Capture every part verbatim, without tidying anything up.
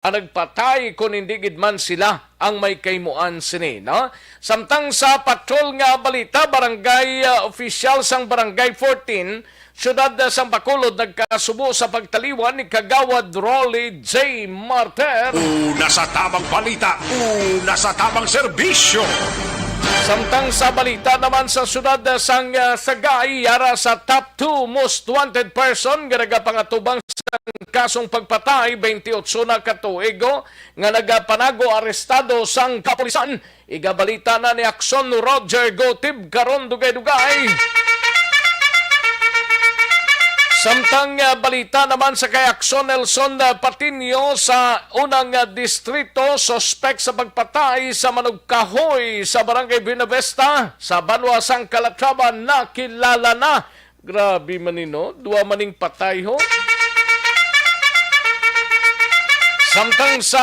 ang nagpatay, kon hindi gid man sila ang may kahimuan sini, no? Samtang sa patrol nga balita, barangay, ah, opisyal sang Barangay fourteen, siyudad, ah, sang Bacolod, nagkasubo sa pagtaliwan ni Kagawad Rolly J Marter. Una sa tamang balita, una sa tamang serbisyo. Samtang sa balita naman sa siyudad, ah, sang, ah, Sagay, yara sa top two most wanted person nga nagapangatubang sang kasong pagpatay, twenty-eight na ka tuig, oh, nga nagapanago arestado sang kapulisan. Igabalita na ni Aksyon Roger Gotib karon, dugay-dugay. Samtang, ah, balita naman sa kay Aksyon Nelson, ah, Patiño sa unang, ah, distrito, suspek sa pagpatay sa manugkahoy sa Barangay Buenavista sa banwa sang Calatrava nakilala na. Grabe man ni, no? Duha man ning patay, ho. Samtang sa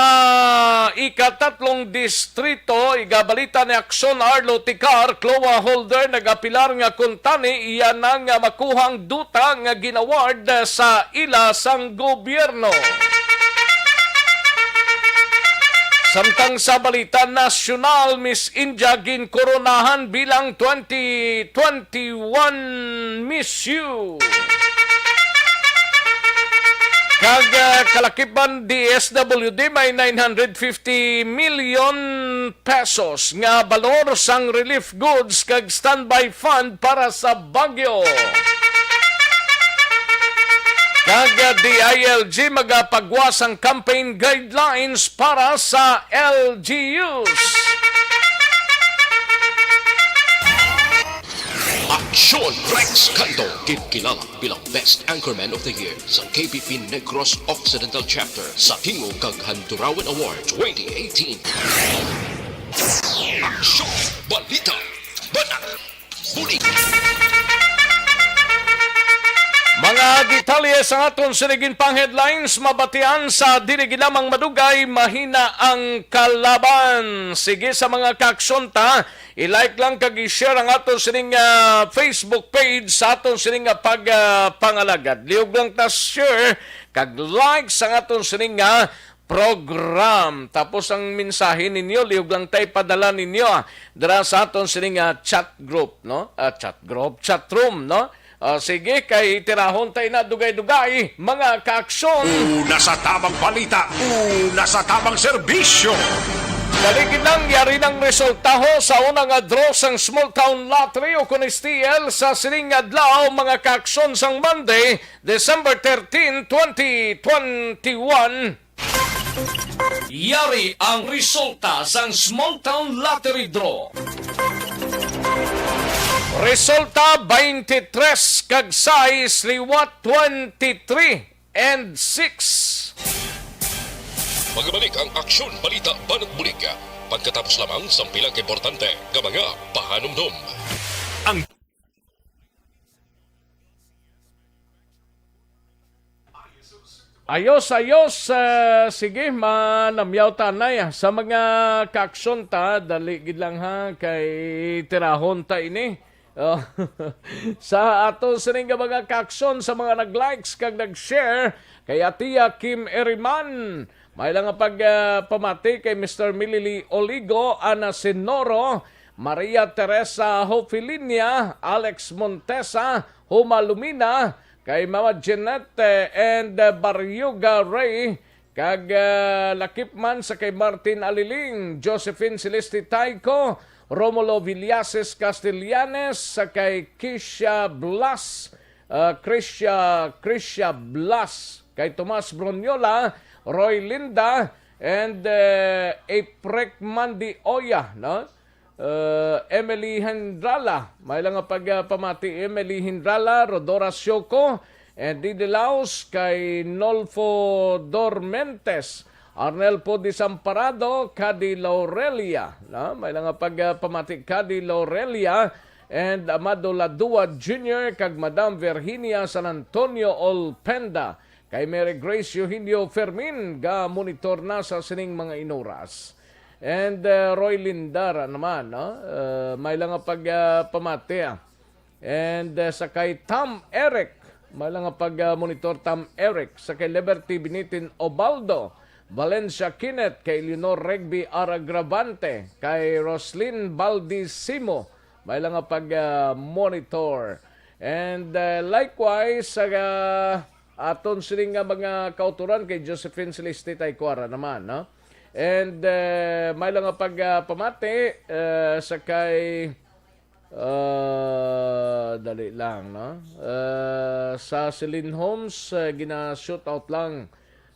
ikatatlong distrito, igabalita ni Aksyon Arlo Ticar, CLOA holder, nagapilar nga kuntani iya na nga makuhang duta nga ginaward sa ila sang gobyerno. Samtang sa balita nasyonal, Miss India ginkoronahan bilang twenty twenty-one Miss U. Kag, ah, kalakipan, D S W D may nine hundred fifty million pesos nga balor sang relief goods kag standby fund para sa bagyo. Kag, ah, D I L G magapagwa sang campaign guidelines para sa L G Us. Aksyon Rex Cando, ginkilala bilang Best Anchorman of the Year sa K B P Negros Occidental Chapter sa Tingog kag Handurawan Award twenty eighteen. Aksyon, balita, banat, bulig. Mga detalye sa aton sini ginpang headlines, mabatian sa dili gid lamang madugay, mahina ang kalaban. Sige sa mga kaaksyon ta, i-like lang kag i-share ang aton sining, ah, Facebook page sa aton sining, ah, pag, ah, pangalagad. Liog lang ta share kag like sa aton sining, ah, program. Tapos ang mensahe ninyo, liog lang tay padala ninyo, ah, dira sa aton sining, ah, chat group, no? Ah, chat group, chat room, no? Ah, sige, kay tirahon tay na dugay-dugay, mga kaaksyon. Una sa tamang balita, una sa tamang serbisyo. Dali gid lang, yari nang resultaho sa una nga draw sang Small Town Lottery o kon S T L sa sining adlaw, mga kaaksyon, sang Monday, December thirteen, twenty twenty-one. Yari ang resulta sang Small Town Lottery Draw. Resulta, twenty-three kag sais, liwat twenty-three and six. Magbalik ang Aksyon Balita Banat Bulig pagkatapos lamang sang pila ka importante nga mga pahanumdom. Ang Ayos, ayos. Ah, sige, manamyaw ta anay, ah. Sa mga kaaksyon ta, dali gid lang, ha, kay tirahon ta ini. Oh. Sa ato sining nga mga kaaksyon, sa mga nag-likes kag nag-share, kay Atia Kim Eriman, may lang nga pag, ah, pamati kay Mister Milili Oligo, Ana Senoro, Maria Teresa Hofilinia, Alex Montesa, Huma Lumina, kay Mama Jeanette, eh, and, eh, Baryoga Ray, kag, eh, lakip man sa kay Martin Aliling, Josephine Celeste Taico, Romulo Villases Castellanes, sa kay Kisha Blas, eh, Krisha, Krisha Blas, kay Tomas Broniola, Roy Linda, and, eh, Aprek Mandy Oya, no? Uh, Emily Hendrala. May lang nga pag, uh, pamati, Emily Hendrala, Rodora Sioco, and Didi Laos, kay Nolfo Dormentes, Arnel po Desamparado, Cady Laurelia. No? May lang nga pag, uh, pamati, Cady Laurelia, and Amado Ladua Junior, kag Madam Virginia San Antonio Olpenda. Kay Mary Grace Eugenio Fermin, ga monitor na sa sining mga inuras. And, uh, Roy Lindara naman, no? Uh, may lang nga pag, uh, pamati, ah. And, uh, sa kay Tom Eric, may lang nga pag, uh, monitor Tom Eric. Sa kay Liberty Binitin Obaldo, Valencia Kenneth, kay Leonor Regby R. Agravante, kay Roslyn Baldisimo, may lang nga pag, ah, monitor. And, ah, likewise, sa, ah, aton sining nga mga kautoran kay Josephine Celeste Taycuara naman, no? And, ah, may lang nga pag, ah, pamati, ah, sa kay, ah, dali lang, no? Ah, sa Celine Homes, ah, gina-shoot out lang,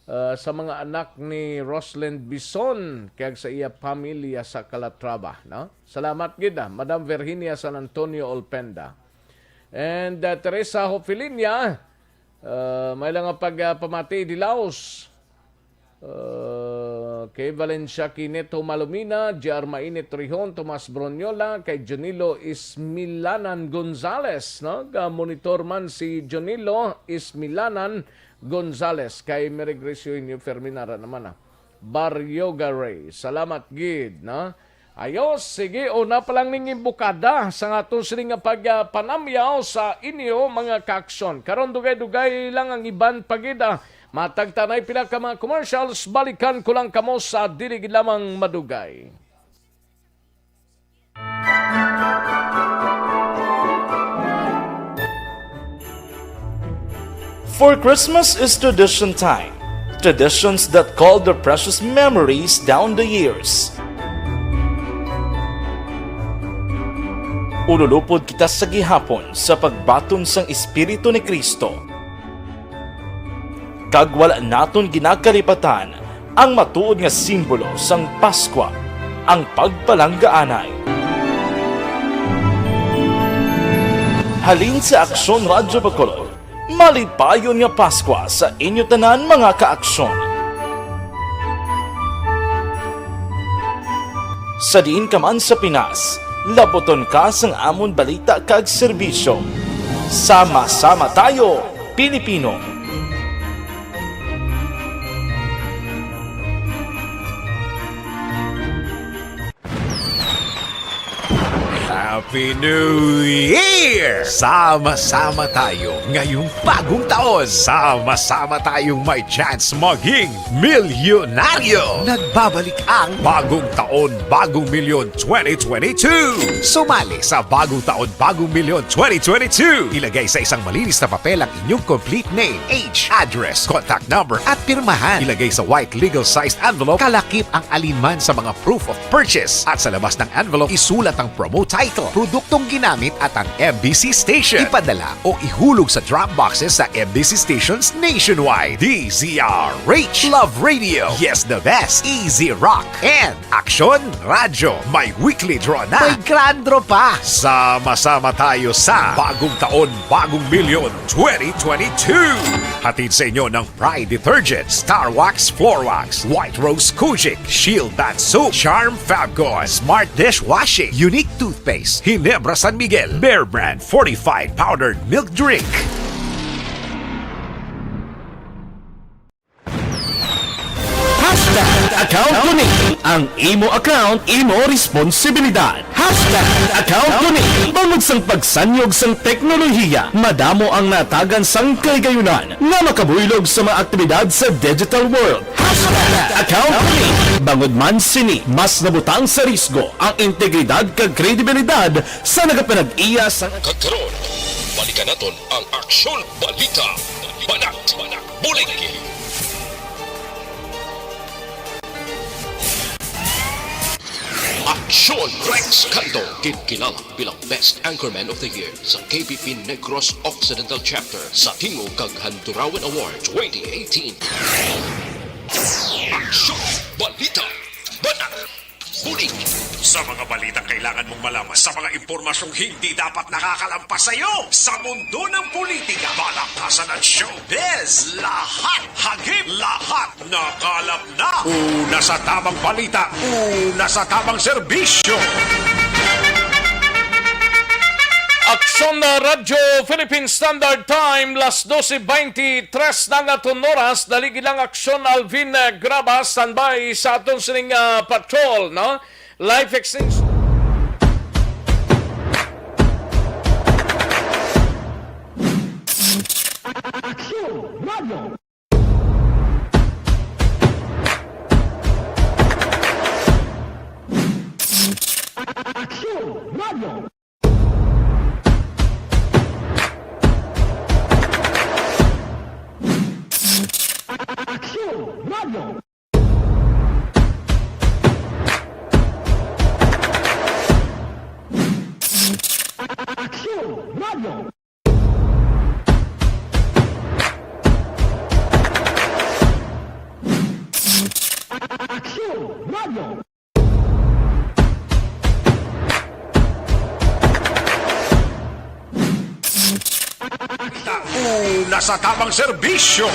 ah, sa mga anak ni Rosalind Bison kag sa iya pamilya sa Calatrava, no? Salamat gid, ah, Madam Virginia San Antonio Olpenda. And, ah, Teresa Hofilinia, ah, may lang nga pag, ah, pamati, Dilaos. Ah, kay Valencia Kineto Malumina, J R Mainit Rihon, Tomas Bronyola, kay Jonilo Ismilanan Gonzales, no? Ga-monitor man si Jonilo Ismilanan Gonzales, kay Mary Grace Eugenio Fermin ara naman, ah. Barrio Garay. Salamat gid, no? Ayos, sige, una pa lang ning imbukada sa aton sining nga pag, ah, panamyaw sa inyo, mga kaaksyon. Karon, dugay-dugay lang ang iban pa gid, ah. Matag ta nay pila ka mga commercials, balikan ko lang kamo sa dili gid lamang madugay. For Christmas is tradition time. Traditions that call their precious memories down the years. Ululupod kita sa gihapon sa pagbaton sang Espiritu ni Cristo. Kag wala naton ginakalipatan ang matuod nga simbolo sang Paskwa, ang pagpalanggaanay. Halin sa Aksyon Radyo Bacolod, malipayon nga Paskwa sa inyo tanan, mga kaaksyon. Sa diin ka man sa Pinas, labuton ka sang amon balita kag serbisyo. Sama-sama tayo, Pilipino! Happy New Year! Sama-sama tayo ngayong bagong taon. Sama-sama tayong may chance maging milyonaryo. Nagbabalik ang Bagong Taon, Bagong Milyon twenty twenty-two. Sumali sa Bagong Taon, Bagong Milyon twenty twenty-two. Ilagay sa isang malinis na papel ang inyong complete name, age, address, contact number, at pirmahan. Ilagay sa white legal-sized envelope, kalakip ang alinman sa mga proof of purchase. At sa labas ng envelope, isulat ang promo title, produktong ginamit, at ang M B C station. Ipadala o ihulog sa drop boxes sa M B C stations nationwide. D Z R H, Love Radio, Yes the Best, Easy Rock, and Aksyon Radyo. May weekly draw na. May grand draw pa. Sama-sama tayo sa Bagong Taon, Bagong Milyon twenty twenty-two. Hatid sa inyo ng Pride Detergent, Star Wax Floor Wax, White Rose Kojic, Shield Bath Soap, Charm Fabcon, Smart Dishwashing, Unique Toothpaste, Ginebra San Miguel, Bear Brand Fortified Powdered Milk Drink. Hashtag account ko ni. Ang imo account, imo responsibilidad. Hashtag account ko ni. Bangod sang pagsanyog sang teknolohiya, madamo ang natagan sang kahigayunan nga makabuylog sa mga aktibidad sa digital world. Hashtag account ko ni. Bangod man sini, mas nabutang sa risgo ang integridad kag kredibilidad sa nagapanag-iya sa... Kag karon, balikan naton ang Aksyon Balita. Banat, Banat, Bulig. Aksyon Rex Cantong, ginkilala bilang Best Anchorman of the Year sa K B P Negros Occidental Chapter sa Tingog kag Handurawan Award twenty eighteen. Aksyon Balita. Banat. Bulig. Sa mga balitang kailangan mong malaman, sa mga impormasyong hindi dapat nakakalampas sa iyo, sa mundo ng politika, balakasan at showbiz, lahat hagip, lahat nakalap na. Una sa tamang balita, una sa tamang serbisyo. Aksyon na Radyo Philippine Standard Time, las doce veintitrés na nga aton oras. Dali gid lang, Aksyon Alvin, eh, Graba, standby sa aton sining, ah, patrol, no? Life extension. Aksyon Radyo. Radio. Aksyon Radio. Aksyon Radio. Una sa tamang serbisyo.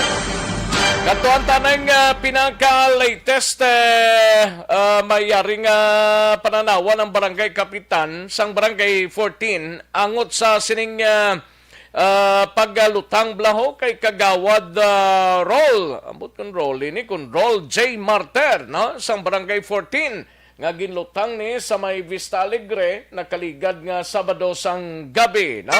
Kadtuan ta ning, ah, pinaka-latest, eh, ah, may yari nga pananawan ang barangay kapitan sang Barangay fourteen angot sa sining, ah, ah, pagalutang bala ho kay Kagawad, ah, Rol. Ambot kon Rol ini, kon Rol J Marter, no? Sang Barangay fourteen nga ginlutang ni sa may Vista Alegre, nakaligad nga Sabado sang gabi, no?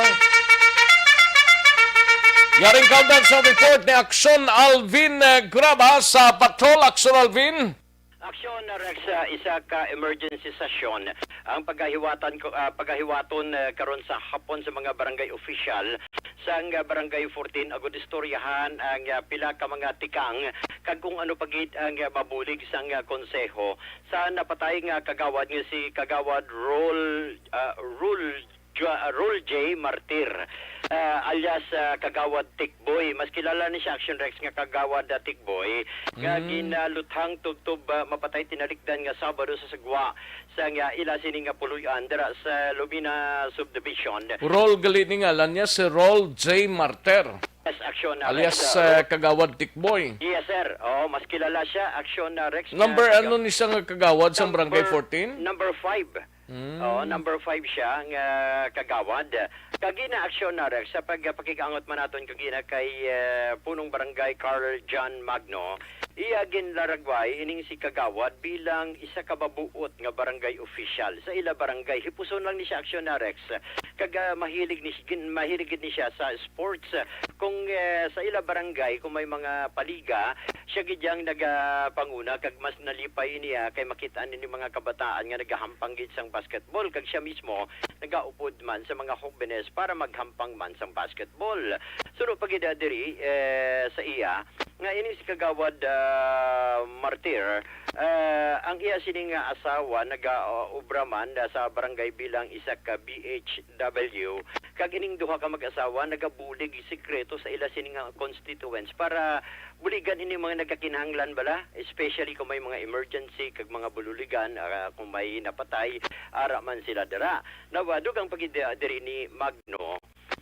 Yaring kaundan sa report ni Aksyon Alvin, eh, Graba sa Patrol. Aksyon Alvin. Aksyon, Rex, ah, isa ka emergency session ang pagahiwatan ko, ah, pagahiwaton, eh, karon sa hapon sa mga barangay official sang, ah, Barangay fourteen, agud istoryahan ang, ah, pila ka mga tikang kag kung ano pa gid ang, ah, mabulig sang, ah, konseho sa napatay nga kagawad nga si Kagawad Rol, ah, Rul Jua-, Rul J Martir, ah, alias, ah, Kagawad Tikboy. Mas kilala ni siya, Action Rex, nga Kagawad, ah, Tikboy, nga Mm. ginaluthang tubtob, ah, mapatay tinalikdan nga Sabado sa sagwa sa nga ila sini nga puloy-an dira sa Lumina Subdivision. Rol gali ni ngalan niya, si Rol J Marter. Yes, Action, ah, Alias, Rex, ah, ah, Rol. Kagawad Tikboy. Yes, sir. Oo, mas kilala siya, Action, ah, Rex, Number nga ano ni siya nga kagawad sa Number, Barangay fourteen? Number five. Mm. Oo, number five siya nga kagawad. Kag ina, Action, ah, Rex, sa pagpakig-angot man naton kag ina kay, eh, Punong Barangay Carl John Magno, iya ginlaragway ining si Kagawad bilang isa ka mabuot nga barangay official sa ila barangay. Hipuson lang ni siya, Action, ah, Rex. Kag, ah, mahilig ni, gin-, mahilig gid ni siya sa sports. Kung, eh, sa ila barangay, kung may mga paliga, siya gid yang nagapanguna kag mas nalipay niya kay makit-an ini mga kabataan nga nagahampang gid sang basketball, kag siya mismo nagaupod man sa mga hobenes para maghampang man sang basketball. Suno pa gid, ah, diri, eh, sa iya, nga ini si Kagawad, ah, Martir, ah, ang iya sini nga asawa naga-, ah, obra man, ah, sa barangay bilang isa ka B H W, kag ining duha ka mag-asawa nagabulig sikreto sa ila sini nga constituents para buligan ini mga nagakinahanglan bala, especially kung may mga emergency kag mga bululigan, ah, kung may napatay, ara man sila dira. Nawa, dugang pa gid, ah, diri ni Magno.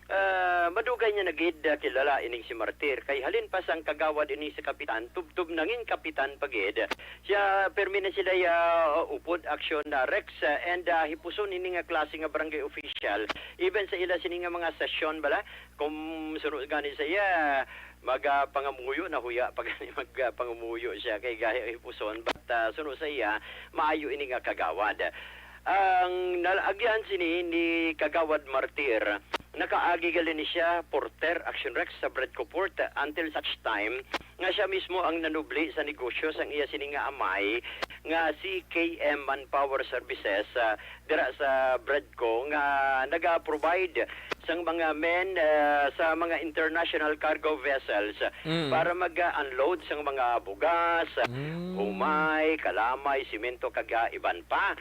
Ah, madugay niya na gid, ah, kilala ining si Martir, kay halin pa sang kagawad ini sa kapitan, tubtob nangin kapitan pa gid siya, permi na sila ya, ah, upod, Action, ah, Rex, ah, and, ah, hipuson ini nga klase nga barangay official, even sa ila sini nga mga sesyon bala, kung suno gani sa iya, magapangamuyo na huya pa gani magapangamuyo siya kay gahi hipuson, but, ah, suno sa iya, maayo ini nga kagawad. Ang nalagyan sini ni Kagawad Martir, nakaagi gali ni siya porter, Action Rex, sa Bredco Port until such time nga siya mismo ang nanubli sa negosyo sang iya sini nga amay nga si K M Manpower Services, ah, dira sa Bredco nga naga-provide sang mga men, ah, sa mga international cargo vessels Mm. para mag-unload sang mga bugas, Mm. humay, kalamay, simento, kag, ah, iban pa.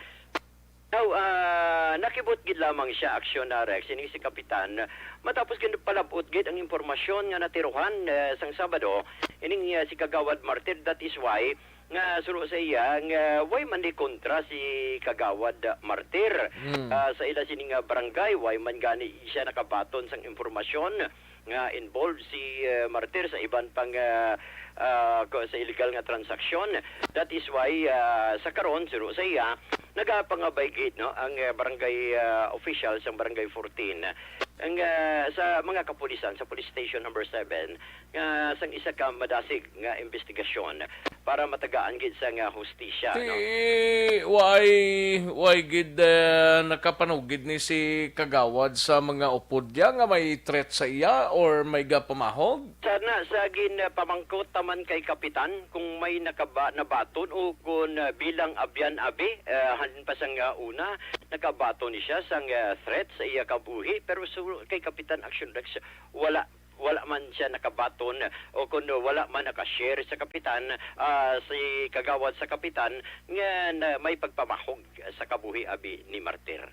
Now, ah, nakibot gid lamang siya, Aksyon, ah, Rex, ining si Kapitan, matapos gid palab-ot gid ang impormasyon nga natiruhan, eh, sang Sabado, ining, ah, si Kagawad Martir. That is why nga suno sa iya nga way man ni kontra si Kagawad Martir, Mm. ah, sa ila sini nga barangay, way man gani siya nakabaton sang impormasyon nga involved si, eh, Martir sa iban pang, ah, ah, ko-, sa illegal nga transaksyon. That is why, ah, sa karon, suno sa iya, nagapangabay gid, no, ang, eh, barangay, ah, official sang Barangay fourteen, ang, ah, sa mga kapulisan sa Police Station Number Seven, nga sang isa ka madasig nga investigasyon para matagaan gid sa nga hustisya, Ti, no? way, way gid, eh, nakapanugid ni si Kagawad sa mga upod niya nga may threat sa iya or may gapamahog? Sana sa gin, ah, pamangkot taman kay Kapitan kung may nakaba-, nabaton o kung, ah, bilang abyan abi, eh, halin pa sang, ah, una, nakabaton ni siya sang, ah, threat sa iya kabuhi, pero su-, kay Kapitan Action Rex, wala. wala man siya nakabaton o kun wala man naka-share sa kapitan, ah, si kagawad sa kapitan nga na, may pagpamahog sa kabuhi abi ni Martir.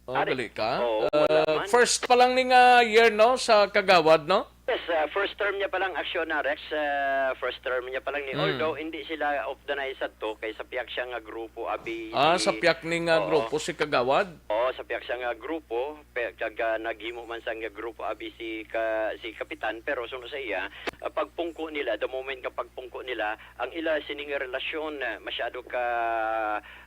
Oh, Ari, gali ka. Oo, wala Ah, man. First pa lang ni nga year, no, sa kagawad, no? Yes, ah, first term niya pa lang, aksyon na, Rex. Ah, first term niya pa lang ni, Mm. Although hindi sila of the night sadto, kay sa piyak siya nga grupo, abi Ah, si sa piyak ni nga Oo. grupo si kagawad? Oo, sa piyak siya nga grupo, pe-, kag, ah, naghimo man sa nga grupo, abi si ka-, si Kapitan, pero suno sa iya, ah, pagpungko nila, the moment nga pagpungko nila, ang ila sining relasyon, ah, masyado ka,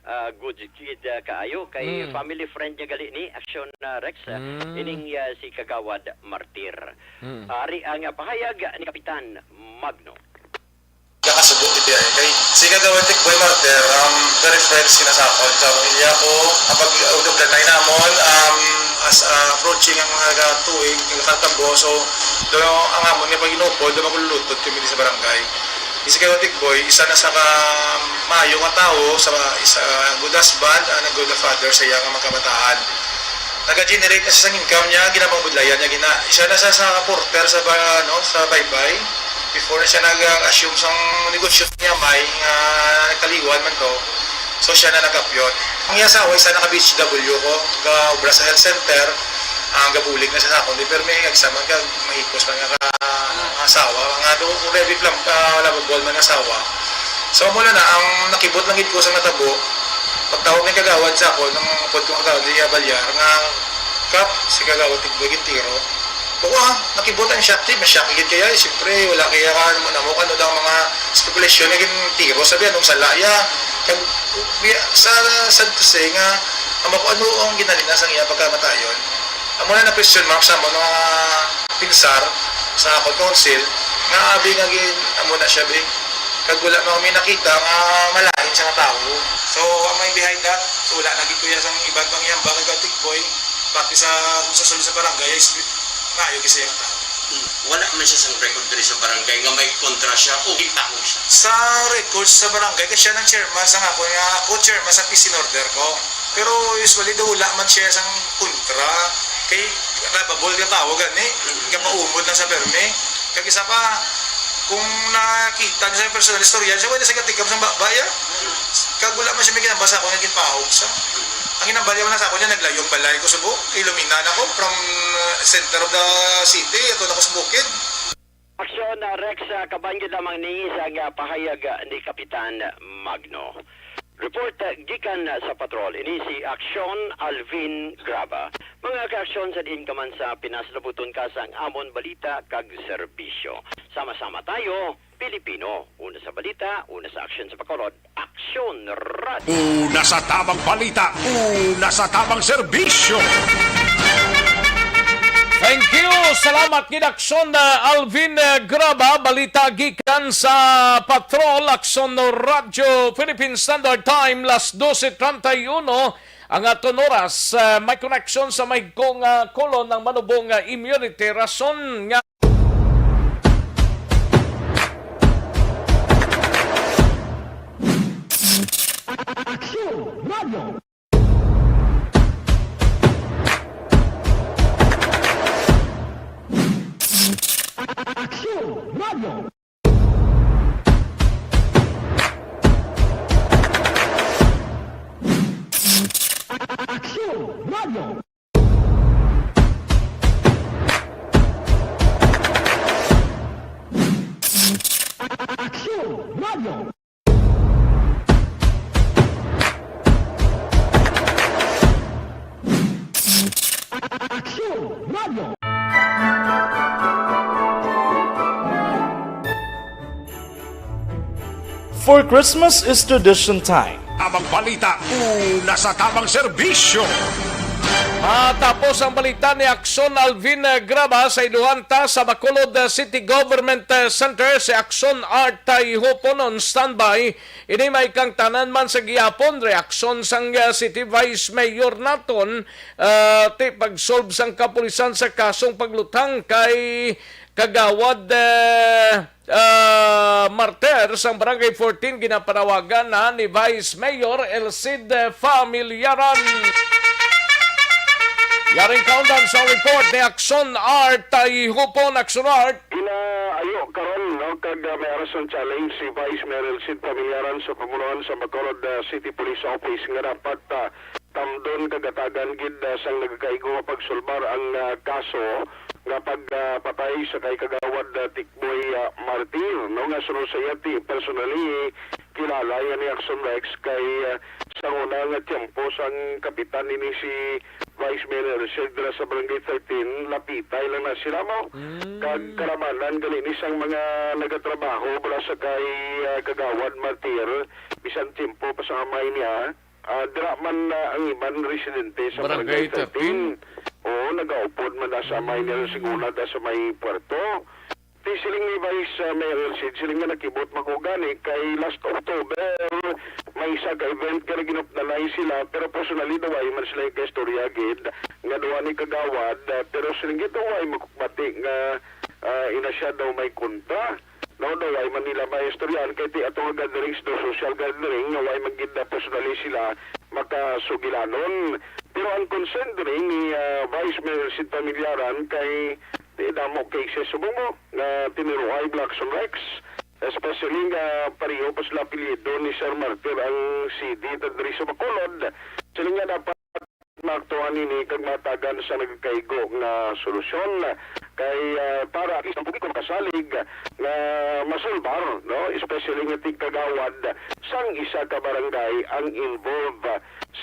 ah, good kid, ah, kaayo, kay Mm. family friend niya gali ni, aksyon na, Rex, ah, Mm. ining, ah, si Kagawad Martir. Mm. Ari ang, ah, pahayag ni Kapitan Magno. Nakasubo ni P I kay si Kagawad Tikboy Martir, um, very friends sila sa akon. Sa pamilya ko, kapag, uh, udob na tayo namon, um, as, uh, approaching ang, uh, tuig, nagkakatabo. So, do, ang amon nga pag-inupod, do maglulutod kami di sa barangay. Si Kagawad Tikboy, isa na sa ka maayo nga tawo, sa isa good husband, and a good father sa iya nga mga kabataan. Naga-generate na siya sang income niya, ginapangabudlayan niya gina. Siya na sa, sa porter sa ba-, ano, sa Baybay. Before na siya nag-assume sang negosyo niya, may nga kaliwan man to. So, siya na nag-apyot. Ang iya asawa, isa na ka B H W ko, ga-obra sa health center, ang gabulig na sa sakon, di, pero may exam man ka, mahipos man nga ka-, asawa, nga do, ready lang, ah, lovable man nga asawa. So, mula na, ang nakibot lang gid ko sa natabo, pagtawag ni kagawad sa ako, nang upod ko kagawad niya Balyar, nga, "Kap, si kagawad Tikboy gintiro." Ako, ah, nakibot ang shock, di, ma-shock gid kaya, eh, siyempre, wala kaya ka, ano mo, ano daw ang mga speculation nga gintiro, sabi, anong sala, ya? Kag, bi-, sa, sad to say nga, ang ako, ano ang ginalina sa iya pagkamatayon? Amo na na question mark sa amo nga pinsar sa akon counsel nga abi nga gin amo na siya, be. Kag wala man kami nakita nga malain siya nga tawo. So, ang may behind that, so wala na gid kuya sang iban pang ihambal kay Tikboy, pati sa kung sa sulod sa barangay is maayo gid siya nga tawo. Hmm, wala man siya sang record diri sa barangay nga may kontra siya o gipahog siya. Sa record sa barangay, kay siya nang chairman sa nga ako, nga ako chairman sa peace and order ko. Pero usually daw wala man siya sang kontra. Kay lovable nga tawo gani, kapaumod lang sa permi. Kag isa pa, kung nakita niya sa personal istorya, siya wala sa katikam sa ba-, baya. Kag wala man siya may ginambal sa ako nga ginpahog sa. Ang ginambal niya man sa ako niya, naglayo ang balay ko subong. Ilumina na ko from, uh, center of the city, ato na ko sa bukid. Aksyon, ah, Rex, ah, kaban gid lamang ni sa nga pahayag, ah, ni Kapitan Magno. Report, ah, gikan, ah, sa patrol. Ini si Aksyon Alvin Graba. Mga kaaksyon, sa diin ka man sa Pinas, labuton ka sang amon balita kag serbisyo. Sama-sama tayo, Pilipino. Una sa balita, una sa aksyon sa Bacolod. Aksyon Radio. Una sa tamang balita, una sa tamang serbisyo. Thank you. Salamat gid, Aksyon, uh, Alvin, uh, Graba. Balita gikan sa Patrol, Aksyon Radio Philippine Standard Time, las doce treinta y uno ang aton oras. Uh, may koneksyon sa mahigko nga kolon ng manubong, uh, immunity. Rason nga Aksyon Radio. Aksyon Radio. Aksyon Radio. Aksyon Radio. Aksyon Radio. For Christmas is tradition time. Tamang balita, una sa tamang serbisyo. Matapos ang balita ni Aksyon Alvin, eh, Graba, sa iluhan ta sa Bacolod, eh, City Government, eh, Center, si Aksyon Art Tayhupon on standby. Ini may kang tanan man sa gihapon, reaksyon sang, eh, City Vice Mayor naton, eh, ti pagsolve sang kapulisan sa kasong paglutang kay Kagawad, eh, ah, Martir sang Barangay fourteen, ginapanawagan na ni Vice Mayor Elcid Familiaran. Yaring kaundan sa report ni Action Art Tayhupon. Action Art. Ginaayo karon, no, kag, ah, may arason challenge si Vice Mayor Elcid Familiaran sa pamunuan sa Bacolod, ah, City Police Office nga dapat, ah, tamdon kag atagan gid, ah, sang nagakaigo nga pagsulbar ang, ah, kaso nga pagpatay sa kay Kagawad, ah, Tikboy, ah, Martir, no, nga suno sa iya ti personally kilala yan ni Action Rex kay, ah, sa una nga tiyempo sang kapitan ini si Vice Mayor Elcid dira sa Barangay thirteen, lapitay lang na sila mo. Mm. Kag karamanan gali ni sang mga nagatrabaho bala sa kay, ah, Kagawad Martir, bisan tiyempo pa sa amay niya, ah, dira man, ah, ang iban residente sa Barangay Barangay thirteen. thirteen. Oo, nagaupod man na sa amay niya Mm. sa Siguna da sa may puerto. Ti siling ni Vice, ah, Mayor Elcid, siling nga nakibot man ko gani kay last October, may isa ka event nga ginupnalay sila, pero personally daw ay man sila yung kaistorya gid nga duha ni Kagawad, ah, pero siling gid daw ay magkukbati nga, ah, ina siya daw may kontra. No, daw ay man nila maistoryahan kay ti ato nga gatherings daw social gathering nga way man gid na personally sila makasugilanon. Pero ang concern diri ni, ah, Vice Mayor Sid Familiaran kay ti damo cases subong mo nga tiniruhay Blackson Rex, especially nga pareho pa sila apelyido ni Sir Martir ang C D ta diri sa Bacolod. Sila nga dapat maaktuhan ini kag matagan sa nagkaigo nga solusyon kay, ah, para at least ang publiko makasalig nga masulbar, no? Especially nga tigkagawad sang isa ka barangay ang involved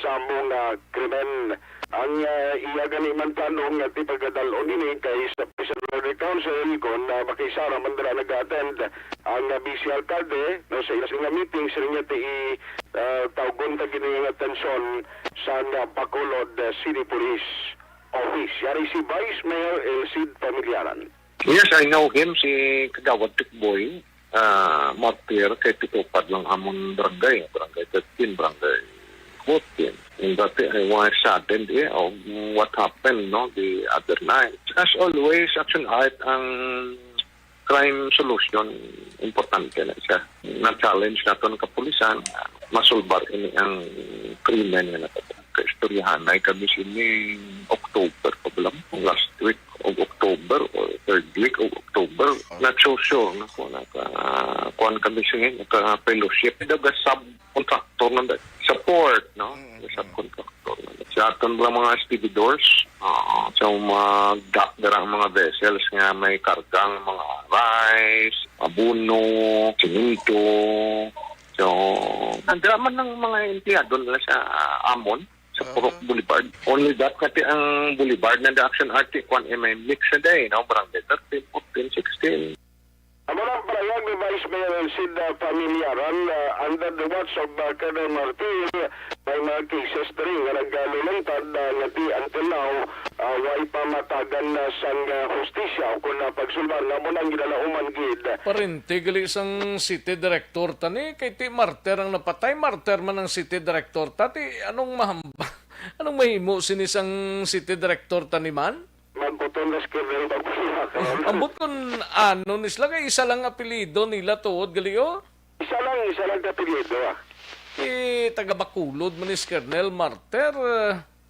sa mga krimen. Ang, ah, iya gani man tanong nga ti pagkadal-on ini kay sa Presidential Council kon, ah, makisara man dira nag-attend ang, ah, vice alkalde, no, sa ila nga meeting, siling niya ti i-, ah, tawgon ta gini nga atensyon sa, ah, Bacolod, ah, City Police Office. Yari si Vice Mayor Elcid Familiaran. Yes, I know him, si Kagawad Tikboy, ah, Martir, kay pito pa lang amon barangay, barangay thirteen, barangay fourteen. And that I was saddened, eh, of what happened, no, the other night. As always, Action Art, ang crime solution, importante na siya. Na-challenge naton kapulisan, masulbar ini ang krimen nga nato. Kaistoryahanay kami sini October pa bala, last week of October or third week of October. Not so sure na kung naka, kuwan kami sini, naka-fellowship. Daw ga subcontractor na ba? Sa port, no? Mm, mm. Subcontractor na ba? Sa aton mga mga stevedores, oo, so mag-dock dira ang mga vessels nga may kargang mga rice, abono, semento. So, andra man ang mga empleyado nila sa amon, sa Aha. Purok Boulevard. Only that, kasi ang Boulevard na the Action Art, kwan, eh, may mix na day, no? Barangay thirteen, fourteen, sixteen. Amo na ang pahayag ni Vice Mayor Sid, ah, Familiaran, ah, under the watch of, ah, Colonel Martir, may mga cases diri nga nagalulungtad, ah, nga di until now, ah, way pa matagan na sang, ah, hustisya o kung, ah, pagsulbar nga amo na ang ginalauman gid. Parente gali sang city director ta ni, kay ti martir ang napatay, martir man ang city director ta, ti anong mahamba-, anong mahimo sini sang city director ta ni man? Magbuton na si Colonel Babuya, karon. Ambot kun ano ni sila, kay isa lang apelyido nila tuod gali, oh. Isa lang, isa lang ka apelyido, ah. Eh, taga Bacolod man ni si Colonel Martir,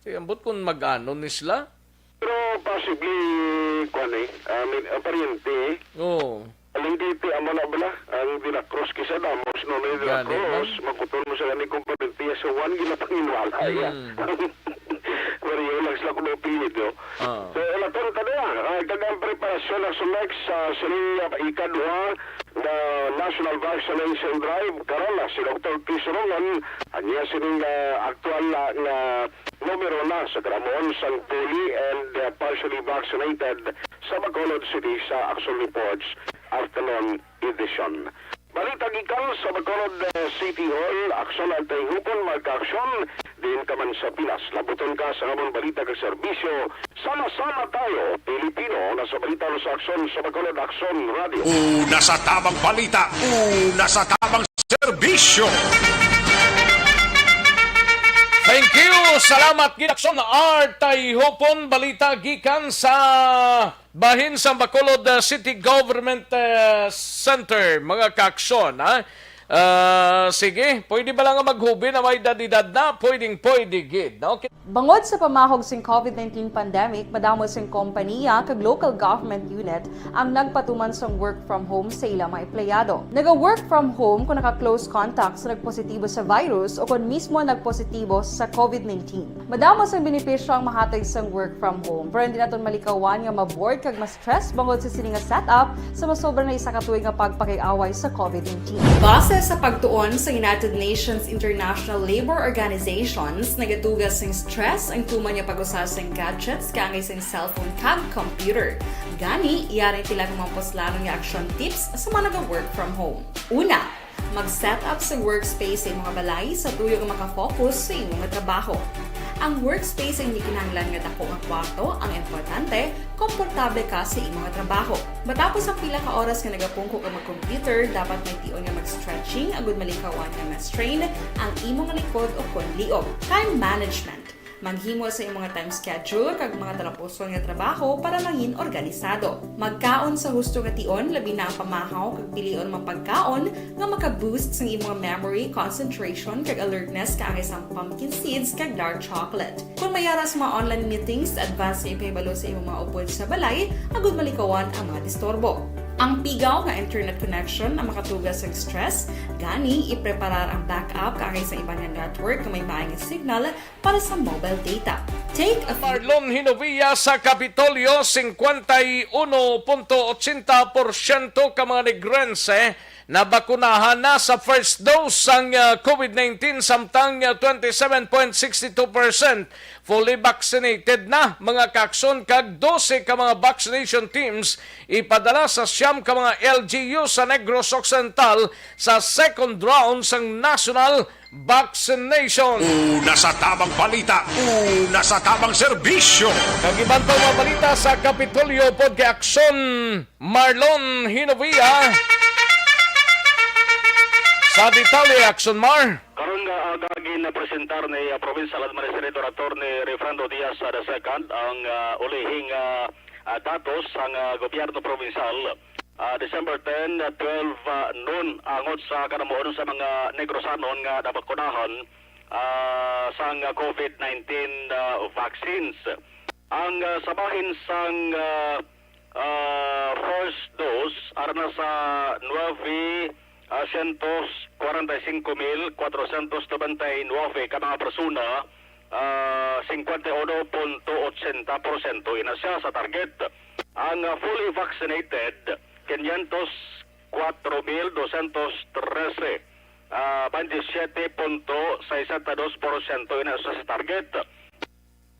eh, ambot kun mag-ano ni sila. Pero possibly, kwan eh, ah, may, ah, paryente eh. Oo. Aling kay ti amo na bala, ang De La Cruz kisa damos, no, may De La Gani Cruz, man. Makuton mo sa gani kung paryente sa Juan, ginapanginwala, ya. Mm. Pareho lang sila kung apelyido. Ah. So, laton ta na, ah, kag ang preparasyon na sumek sa sining, ah, ikaduha nga National Vaccination Drive, karon na si Doktor Chris Rongan, ang iya sining, ah, aktual na nga numero na sa gramoon sang fully and, ah, partially vaccinated sa Bacolod City sa Action Reports Afternoon Edition. Balita gikan sa Bacolod, eh, City Hall, Aksyon ang Tayhupon, magka-aksyon, diin ka man sa Pinas. Labuton ka sa amon balita kag serbisyo. Sama-sama tayo, Pilipino, na sa balita no sa aksyon sa Bacolod Aksyon Radio. Una sa tamang balita, una sa tamang serbisyo. Thank you. Salamat gid, Aksyon Art Tayhupon. Balita gikan sa bahin sang Bacolod, uh, City Government, uh, Center, mga kaaksyon, ha? Ah, sige, pwede ba lang nga maghubi na may edad-edad na? Pwedeng pwede gid, no? Bangod sa pamahog sing COVID nineteen pandemic, madamo sing kompaniya kag local government unit ang nagpatuman sang work from home sa ila mga empleyado. Naga-work from home kung naka-close contact sa nagpositibo sa virus o kon mismo nagpositibo sa COVID nineteen. Madamo sang benepisyo ang mahatag sang work from home, pero hindi naton malikawan nga ma-bored kag ma-stress bangod sa sini nga setup sa masobra na isa ka tuig nga pagpakig-away sa COVID nineteen. Base sa pagtuon sa United Nations International Labour Organizations, nagatuga sing stress ang tuman nga pag-usa sing gadgets kaangay sing cellphone kag computer. Gani, yari pila ka mga puslanon nga action tips sa mga naga-work from home. Una, mag-set up sa workspace sa imong balay sa tuyo nga makafocus sa imong trabaho. Ang workspace ang hindi kinahanglan nga dako nga kwarto, ang importante, komportable ka sa imong trabaho. Matapos ang pila ka oras nga nagapungko ka mag-computer, dapat may tion nga mag-stretching agud malikawan nga ma-strain ang imong likod o kon liog. Time management. Maghimo sa imong time schedule kag mga talapuson nga trabaho para mangin organisado. Magkaon sa husto nga tion, labi na ang pamahaw kag pilion mga pagkaon nga maka-boost sang imong memory, concentration, kag alertness kaangay sang pumpkin seeds kag dark chocolate. Kung may ara sa mga online meetings, advance nga ipahibalo sa imong mga upod sa balay agud malikawan ang mga disturbo. Ang pigaw nga internet connection ang makatuga sang stress, gani ipreparar ang backup kaangay sa iban nga network nga may maayong signal para sa mobile data. Take a Marlon Hinovia sa Kapitolyo, cincuenta y uno punto ochenta por ciento ka mga Negrense nabakunahan na sa first dose sang, ah, COVID nineteen, samtang, ah, twenty-seven point six two percent fully vaccinated na, mga kakson, kag dose ka mga vaccination teams ipadala sa siyam ka mga L G U sa Negros Occidental sa second round sang national vaccination. Una sa tabang balita, una sa tabang serbisyo. Kag iban pa mga balita sa Kapitolyo, pod kay Aksyon Marlon Hinovia. Sa detalye, Aksyon Mar. Karon nga aga, ginapresentar ni, ah, Provincial Administrator Attorney Refrando Diaz, ah, the second, ang, ah, ulihing, ah, ah, datos sang, ah, gobyerno probinsyal. Ah, December ten, ah, twelve, ah, noon, angot sa kanamuon sa mga Negrosanon nga nabakunahan, ah, sang, ah, COVID nineteen, ah, vaccines. Ang, ah, sa bahin sang, ah, ah, first dose, ara na sa nuebe, ah, sientos kwarenta y cinco mil kwatrocientos noventa y nuebe ka mga persona, ah, cincuenta y uno punto ochenta por ciento ina siya sa target. Ang, ah, fully vaccinated, quinientos cuatro mil doscientos trece, ah, veintisiete punto sesenta y dos por ciento ina siya sa target.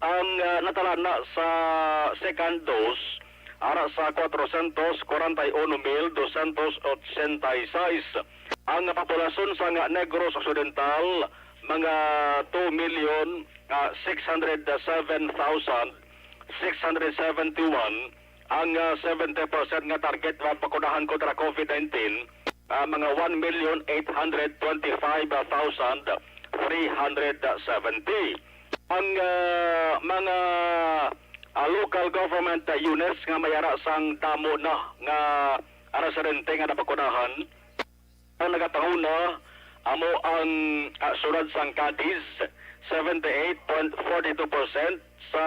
Ang, ah, natala na sa second dose, ara sa cuatrocientos cuarenta y uno mil doscientos ochenta y seis. Ang populasyon sa nga Negros Occidental, mga two million, ah, six hundred seven thousand six hundred seventy-one. Ang, ah, seventy percent nga target nga bakunahan kontra COVID nineteen, ah, mga one million eight hundred twenty-five thousand three hundred seventy. Ang, ah, mga, ah, local government, ah, units nga may ara sang damo na nga, ah, residente nga nabakunahan, ang nagapanguna amo ang, ah, siyudad sang Cadiz, seventy-eight point forty-two percent sa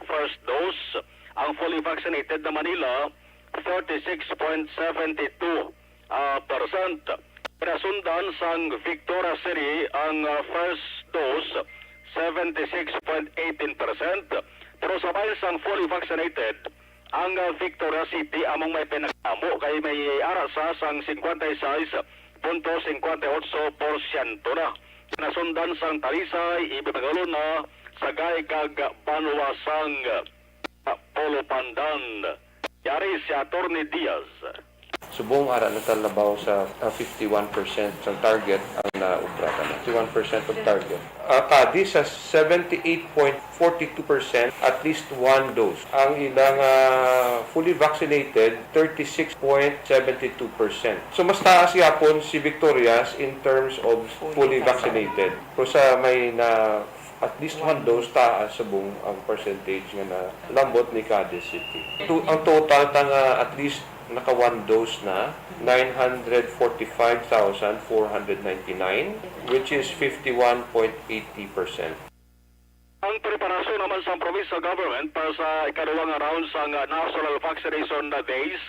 first dose. Ang fully vaccinated na Manila, thirty-six point seventy-two, ah, percent. Pinasundan sang Victoria City ang, ah, first dose, seventy-six point eighteen percent. Pero sa bahin sang fully vaccinated, ang, ah, Victoria City among may pinakadamo kay may ara sa sang cincuenta y seis punto cincuenta y ocho por ciento na. Pinasundan sang Talisay, Iloilo, Sagay kag Banwa sang, ah, Polo Pandan. Yari si Attorney Diaz. Subong ara na ta labaw sa, ah, fifty-one percent sang target ang naobra ta na. Fifty-one percent of target. Ah, Cadiz sa seventy-eight point forty-two percent, at least one dose. Ang ilang, ah, fully vaccinated, thirty-six point seventy-two percent. So mas taas gyapon si Victorias in terms of fully vaccinated. Pero sa may na at least one dose, taas subong ang percentage nga nalambot ni Cadiz City. To, ang total ta nga at least Naka one dose na, nine hundred forty-five thousand four hundred ninety-nine, which is fifty-one point eighty percent. Ang preparasyon naman sa provincial government para sa ikaduwa nga round sang National Vaccination Days,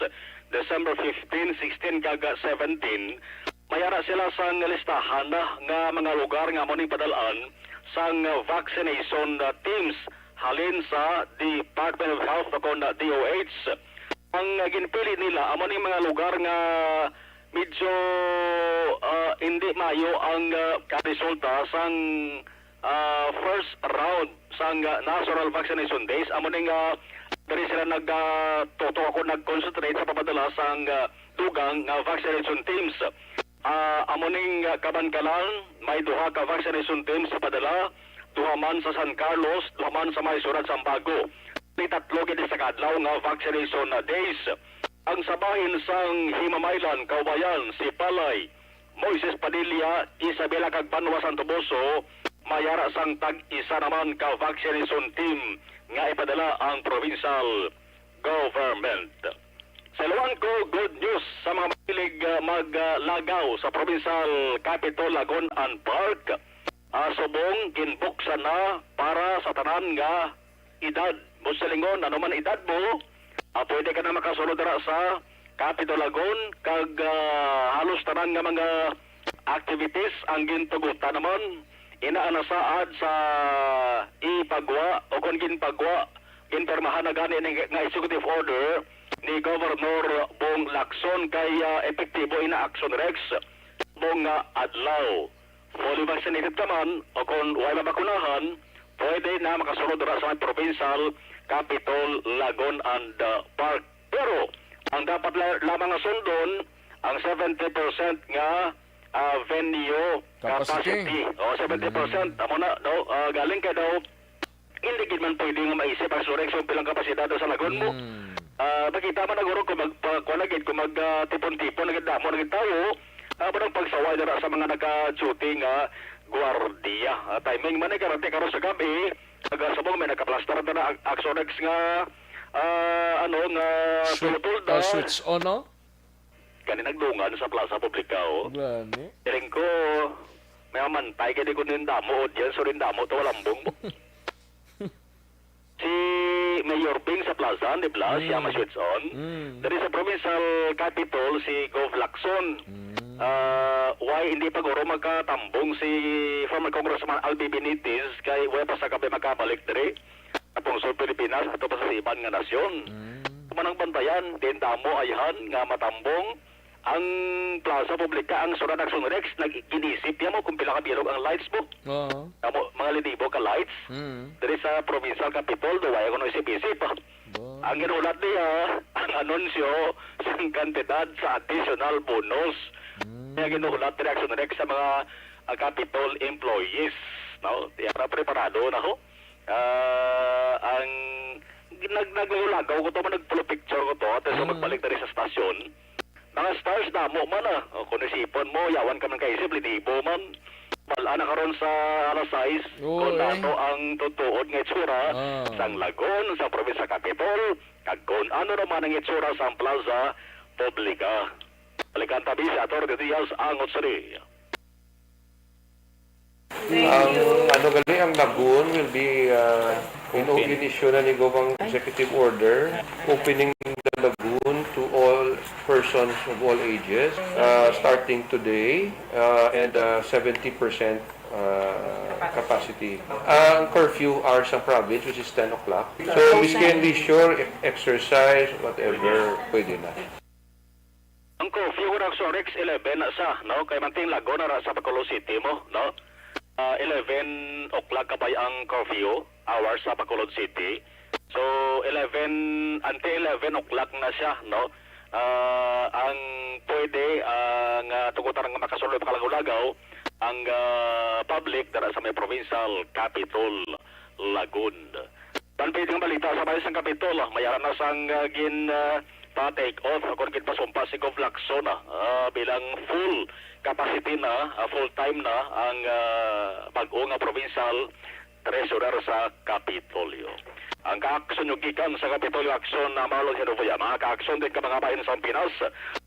December fifteen, sixteen, kag seventeen, may ara sila sang listahan nga mga lugar nga amo ning padal-an sang vaccination teams halin sa Department of Health o kon D O H. Ang ginpili nila amo ning mga lugar nga medyo, ah, hindi maayo ang, ah, resulta sang, ah, first round sang, ah, National Vaccination Days. Amo ning, ah, diri sila nag, ah, tutok o kon nag-concentrate sa pagpadala sang, ah, dugang nga vaccination teams. Ah, amo ning, ah, Kabankalan, may duha ka vaccination teams sa padala, duha man sa San Carlos, duha man sa may siyudad sang Bago. May tatlo gid sa kaadlaw nga vaccination days. Ang sa bahin sang Himamaylan, Caubayan, Sipalay, Moises Padilla, Isabela kag Banwa, Santo Poso, may ara sang tag-isa naman ka vaccination team nga ipadala ang provincial government. Sa Luangco, good news sa mga mahilig, ah, maglagaw sa provincial capital, Lagon and Park. Ah, subong ginbuksan na para sa tanan nga edad. Mo silingon, ano man edad mo, ah, pwede ka na makasulod dira sa Capitol Lagon, kag, ah, halos tanan nga mga activities ang gintugutan naman. Ina, ana saad sa ipagwa o kon ginpagwa, ginpirmahan na gani ni, nga executive order ni Governor Bong Lacson kay, ah, epektibo ina Action Rex subong nga adlaw. Fully vaccinated ka man o kon way mabakunahan, pwede na makasulod ra sa provincial capital, Lagon and, uh, Park. Pero ang dapat la-, lamang nga sundon ang seventy percent nga, ah, venue capacity. Capacity. O, seventy percent. Mm. Amo na, no? Ah, galing kay daw hindi gid man pwede nga maisip ang Surex kung pilang kapasidad sa Lagon mo. Mm. Ah, makita man naguro kung magpa-, kuwan na gid, kung mag, ah, tipon-tipon na gid, damo na gid tawo, ah, parang pagsaway dira sa mga naka-duty nga gwardiya. Ah, timing man eh, karante karon sa gabi, taga subong may nakaplastar na na ang Axonex nga, ah, ano, nga Switch, tultulda. Ah, switch on, no? Gani nagdungan sa Plaza Publica, oh. Gani. Siling ko, may mamantay gani ko ning damo, audience, o ning damo, to, walambong mo. Si Mayor Bing sa Plaza, di ba? Siya Mm. ma-switch on. Mm. Diri sa provincial capitol, si Gov Lacson. Mm. Ah, why hindi pa guro magkatambong si former Congressman Albi Benitez kay wala pa sa kape makabalik diri sa pungsod Pilipinas ato pa sa iban nga nasyon? Mm. Manang bantayan, din damo ayhan nga matambong ang Plaza Publica, ang Sura Action Rex, nag-, ginisip niya mo kung pila ka bilog ang lights mo. Oo. Amo, mga linibo ka lights. Mm. Diri sa provincial capitol, do, wala ko nang isip-isip, ah. Ba? Ang ginulat niya, ang anunsyo sa kantidad sa additional bonus. Mm. Kaya ginulat ni Action Rex sa mga, ah, capitol employees, no? Tiara, preparado na ho. Ah, ang nag-, naglagaw-lagaw ko to, nag-full picture ko to, at so Mm. magbalik na rin sa stasyon. Mga stars, damo man, ah. O, kung isipon mo, yawan ka man kaisip, linibo man. Wala na karon sa alas sais, Oo, kung eh. nato ang tutuod nga itsura Ah. sang Lagon, sa probinsya Capitol, kag kung ano naman ang itsura sang Plaza Publica. Balikan tabi si Attorney Diaz ang Otsari. Ang, ano gali, ang Lagoon will be, uh, in, Open. in-issue na ni Gov ang executive order, opening the lagoon to all persons of all ages, uh, starting today, uh, and, uh, seventy percent, uh, capacity. Ang curfew hours sa province, which is ten o'clock. So, we can leisure, e-, exercise, whatever, pwede na. Ang curfew ra sa Rex, eleven na sa, no? Kay manting Lagoon na ra sa Bacolod City mo, no? Ah, eleven o'clock kabay ang curfew hours sa Bacolod City. So, eleven, ante eleven o'clock na siya, no? Ah, ang pwede, ah, nga tugutan nga makasulod, makalagaw-lagaw ang, ah, public dara sa may provincial capital, Lagoon. Tan pwede nga balita sa bayan sang Capitol, ah, may ara na sang, ah, gin, ah, pa-take off, o kon ginpasumpa si Gov Lacson, ah, ah, bilang full capacity na, ah, full time na ang, ah, bag-o nga provincial treasurer sa Kapitolyo. Ang kaaksyon nyo gikan sa Kapitolyo, aksyon na Marlon Hinovia. Mga kaaksyon din ka mga bahin sa Pinas,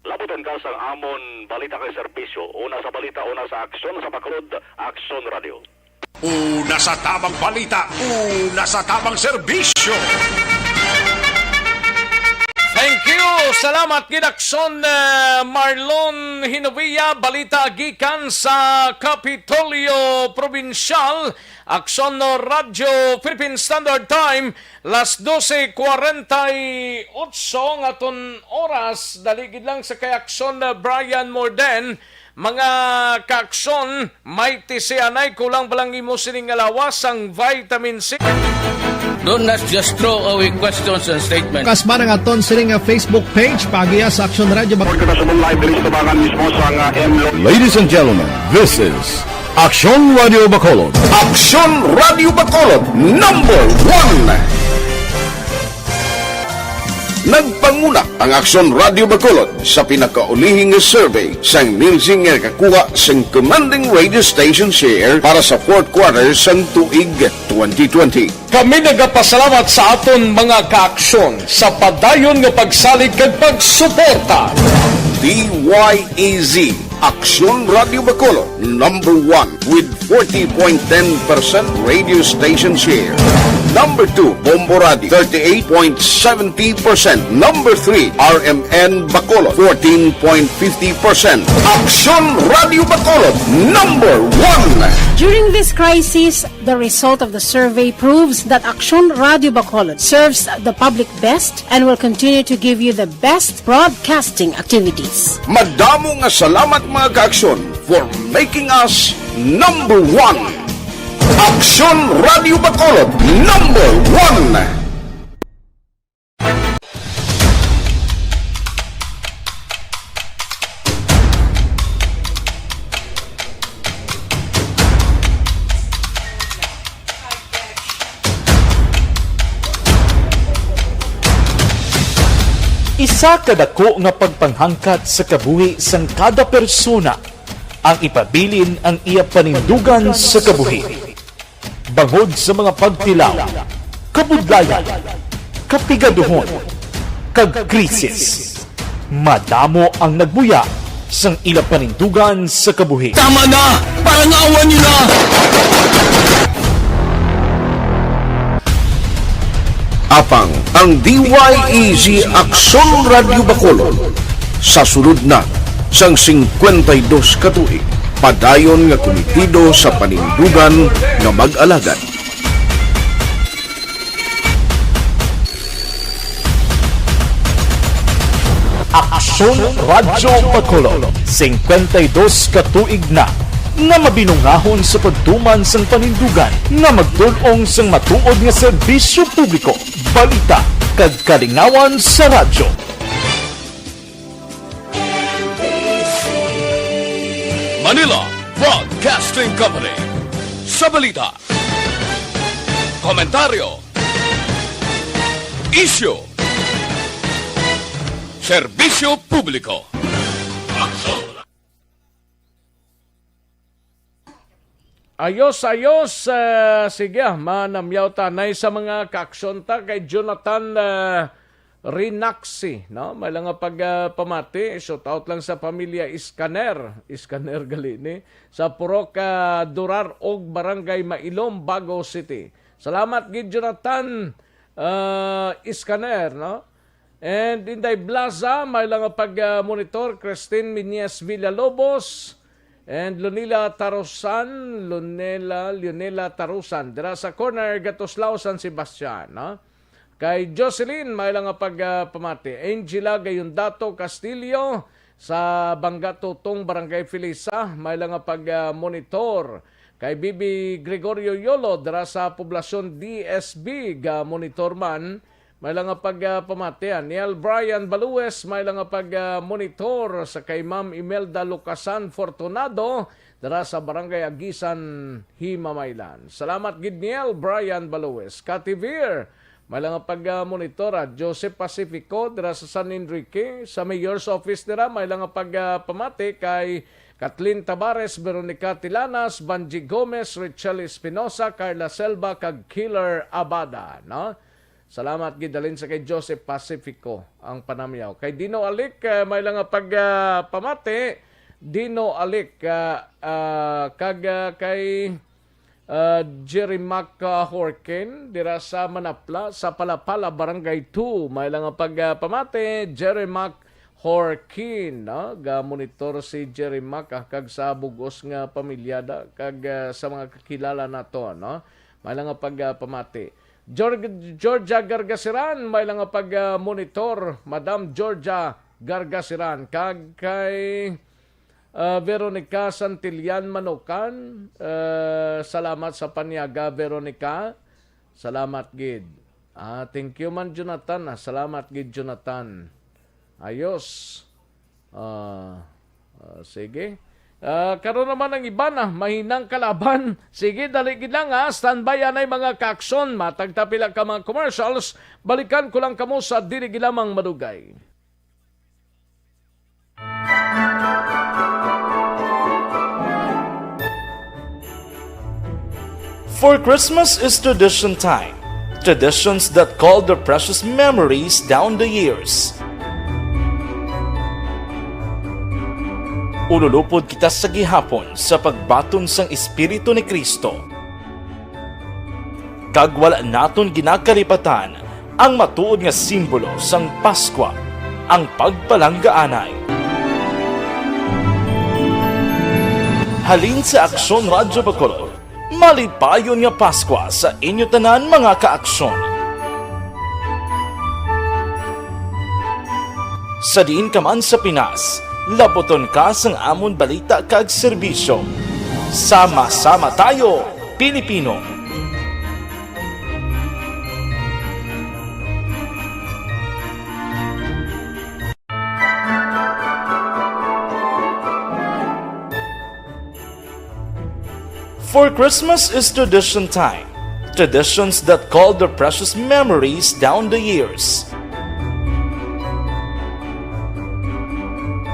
labutan ka sang amon balita kay serbisyo. Una sa balita, una sa aksyon sa Bacolod, Aksyon Radio. Una sa tamang balita, una sa tamang serbisyo. Thank you. Salamat, Gid Aksyon, eh, Marlon Hinovia. Balita gikan sa Kapitolyo Probinsyal. Aksyon no Radyo Philippine Standard Time, las doce cuarenta y ocho ang aton oras. Dali gid lang sa kay Aksyon, eh, Brian Morden. Mga kaaksyon, may tisianay, kulang pa lang imo sining nga lawas sang vitamin C. Do not just throw away questions and statements. Kasman ang aton sini nga Facebook page, pagiya sa Aksyon Radio Bacolod. International live diri sa tubangan mismo sa nga M Lo- Ladies and gentlemen, this is Aksyon Radio Bacolod. Aksyon Radio Bacolod, number one. Nagpanguna ang Aksyon Radio Bacolod sa pinakaulihing nga survey sang Nielsen nga nakakuha sang commanding radio station share para sa fourth quarter sang tuig twenty twenty. Kami nagapasalamat sa aton mga kaaksyon sa padayon nga pagsalig kag pagsuporta. D Y E Z, Aksyon Radio Bacolod, number one with forty point ten percent radio station share. Number two, Bombo Radio, thirty-eight point seventy percent. Number three, R M N Bacolod, fourteen point fifty percent. Aksyon Radio Bacolod, number one. During this crisis, the result of the survey proves that Aksyon Radio Bacolod serves the public best and will continue to give you the best broadcasting activities. Madamo nga salamat, mga kaaksyon, for making us number one. Aksyon Radio Bacolod, number one. Isa ka dako nga pagpanghangkat sa kabuhi sang kada persona ang ipabilin ang iya panindugan sa kabuhi. Bangod sa mga pagtilaw, kabudlayan, kapigaduhon, kag krisis, madamo ang nagbuya sang ila panindugan sa kabuhi. Tama na! Parangawan niyo na! Apang ang D Y E Z Aksyon Radyo Bacolod sa sulod na sang singkwenta y dos ka tuig, padayon nga kumitido sa panindugan nga mag-alagad. Aksyon Radyo Bacolod, singkwenta y dos ka tuig na nga mabinungahon sa pagtuman sang panindugan nga magtul-ong sang matuod nga serbisyo publiko, balita, kag kalingawan sa radyo. Manila Broadcasting Company. Sa balita, komentaryo, isyu, serbisyo publiko. Ayos, ayos. Ah, sige, ah, manamyaw tanay sa mga kaaksyon ta kay Jonathan, ah, Rinaxi, no? May lang nga pag, ah, pamati, shout out lang sa pamilya Iskaner, Iskaner gali ni, sa Purok, ah, Durar og Barangay Mailom, Bago City. Salamat gid, Jonathan, ah, Iskaner, no? And Inday Blaza, may lang nga pag, ah, monitor, Christine Miñez Villalobos, and Lunila Tarusan, Lunela, Lunela Tarusan, dira sa corner, Gatuslao, San Sebastian, no? Kay Jocelyn, may lang nga pag, ah, pamati. Angela Gayondato Castillo, sa Bangga Tutong, Barangay Felisa, may lang nga pag, ah, monitor. Kay Bibi Gregorio Yolo, dira sa Poblacion D S B, ga monitor man. May lang nga pag, ah, pamati. Niel Brian Balues, may lang nga pag, ah, monitor sa kay Ma'am Imelda Lucasan Fortunado, dira sa Barangay Agisan, Himamaylan. Salamat gid, Niel Brian Balues. Kativir, may lang nga pag, ah, monitor, ah, Joseph Pacifico, dira sa San Enrique, sa Mayor's Office dira, may lang nga pag, ah, pamati kay Kathleen Tabares, Veronica Tilanas, Banji Gomez, Richelle Espinosa, Carla Selva, kag Killer Abada, no? Salamat gid, halin sa kay Joseph Pacifico ang panamyaw. Kay Dino Alic, ah, may lang nga pag, ah, pamati. Dino Alic, ah, ah, kag, ah, kay, ah, Jerry Mac, ah, Horkin, dira sa Manapla, sa Palapala, Barangay two. May lang nga pag, ah, pamati, Jerry Mac Horkin, no? Ga-monitor si Jerry Mac, ah, kag sa bug-os nga pamilyada, kag, ah, sa mga kakilala nato, no? May lang nga pag, ah, pamati. Georg-, Georgia Gargasiran, may lang nga pag, ah, monitor, Madam Georgia Gargasiran, kag kay, ah, Veronica Santillan Manokan. Ah, salamat sa panyaga, Veronica. Salamat gid. Ah, thank you man, Jonathan. Ah, salamat gid, Jonathan. Ayos. Ah, ah, sige. Ah, karon naman ang iban, ah, mahinang kalaban. Sige, dali gid lang, ha. Standby anay, mga kaaksyon. Matag ta pila ka mga commercials. Balikan ko lang kamo sa dili gid lamang madugay. For Christmas is tradition time. Traditions that call their precious memories down the years. Ululupod kita sa gihapon sa pagbaton sang Espiritu ni Cristo. Kag wala naton ginakalipatan ang matuod nga simbolo sang Paskwa, ang pagpalanggaanay. Halin sa Aksyon Radyo Bacolod, malipayon nga Paskwa sa inyo tanan, mga kaaksyon. Sa diin ka man sa Pinas, labuton ka sang amon balita kag serbisyo. Sama-sama tayo, Pilipino! For Christmas is tradition time. Traditions that call their precious memories down the years.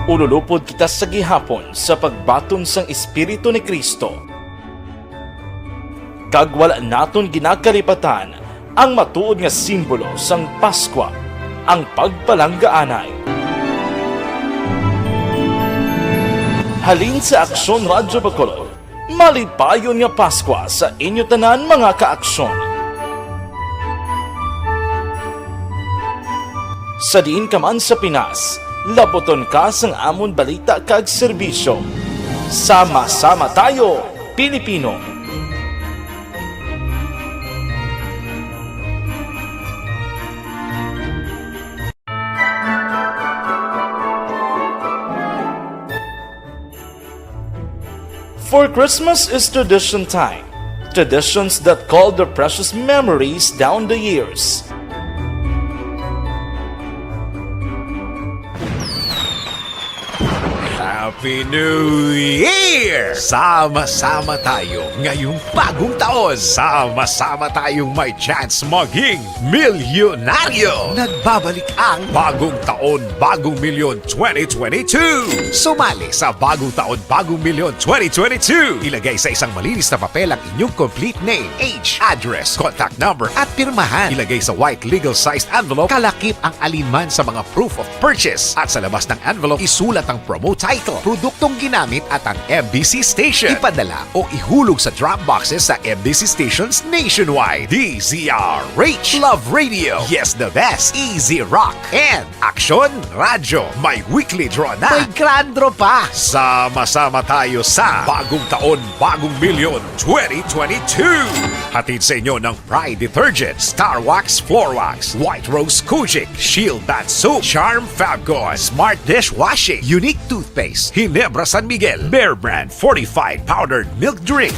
Ululupod kita sa gihapon sa pagbaton sang Espiritu ni Cristo. Kag wala naton ginakalipatan ang matuod nga simbolo sang Paskwa, ang pagpalanggaanay. Halin sa Aksyon Radyo Bacolod, malipayon nga Paskwa sa inyo tanan, mga kaaksyon. Sa diin ka man sa Pinas, labuton ka sang amon balita kag serbisyo. Sama-sama tayo, Pilipino! For Christmas is tradition time. Traditions that call their precious memories down the years. Happy New Year! Sama-sama tayo ngayong bagong taon. Sama-sama tayong may chance maging milyonaryo. Nagbabalik ang Bagong Taon, Bagong Milyon twenty twenty-two. Sumali sa Bagong Taon, Bagong Milyon twenty twenty-two. Ilagay sa isang malinis na papel ang inyong complete name, age, address, contact number, at pirmahan. Ilagay sa white legal-sized envelope, kalakip ang alinman sa mga proof of purchase. At sa labas ng envelope, isulat ang promo title, produktong ginamit, at ang M B C station. Ipadala o ihulog sa drop boxes sa M B C stations nationwide. D Z R H Love Radio. Yes, the best. Easy Rock. And Aksyon Radyo. May weekly draw na. May grand draw pa. Sama-sama tayo sa Bagong Taon, Bagong Milyon twenty twenty-two. Hatid sa inyo ng Pride Detergent, Star Wax Floor Wax, White Rose Kojic, Shield Bath Soap, Charm Fabcon, Smart Dishwashing, Unique Toothpaste, Ginebra San Miguel, Bear Brand Fortified Powdered Milk Drink.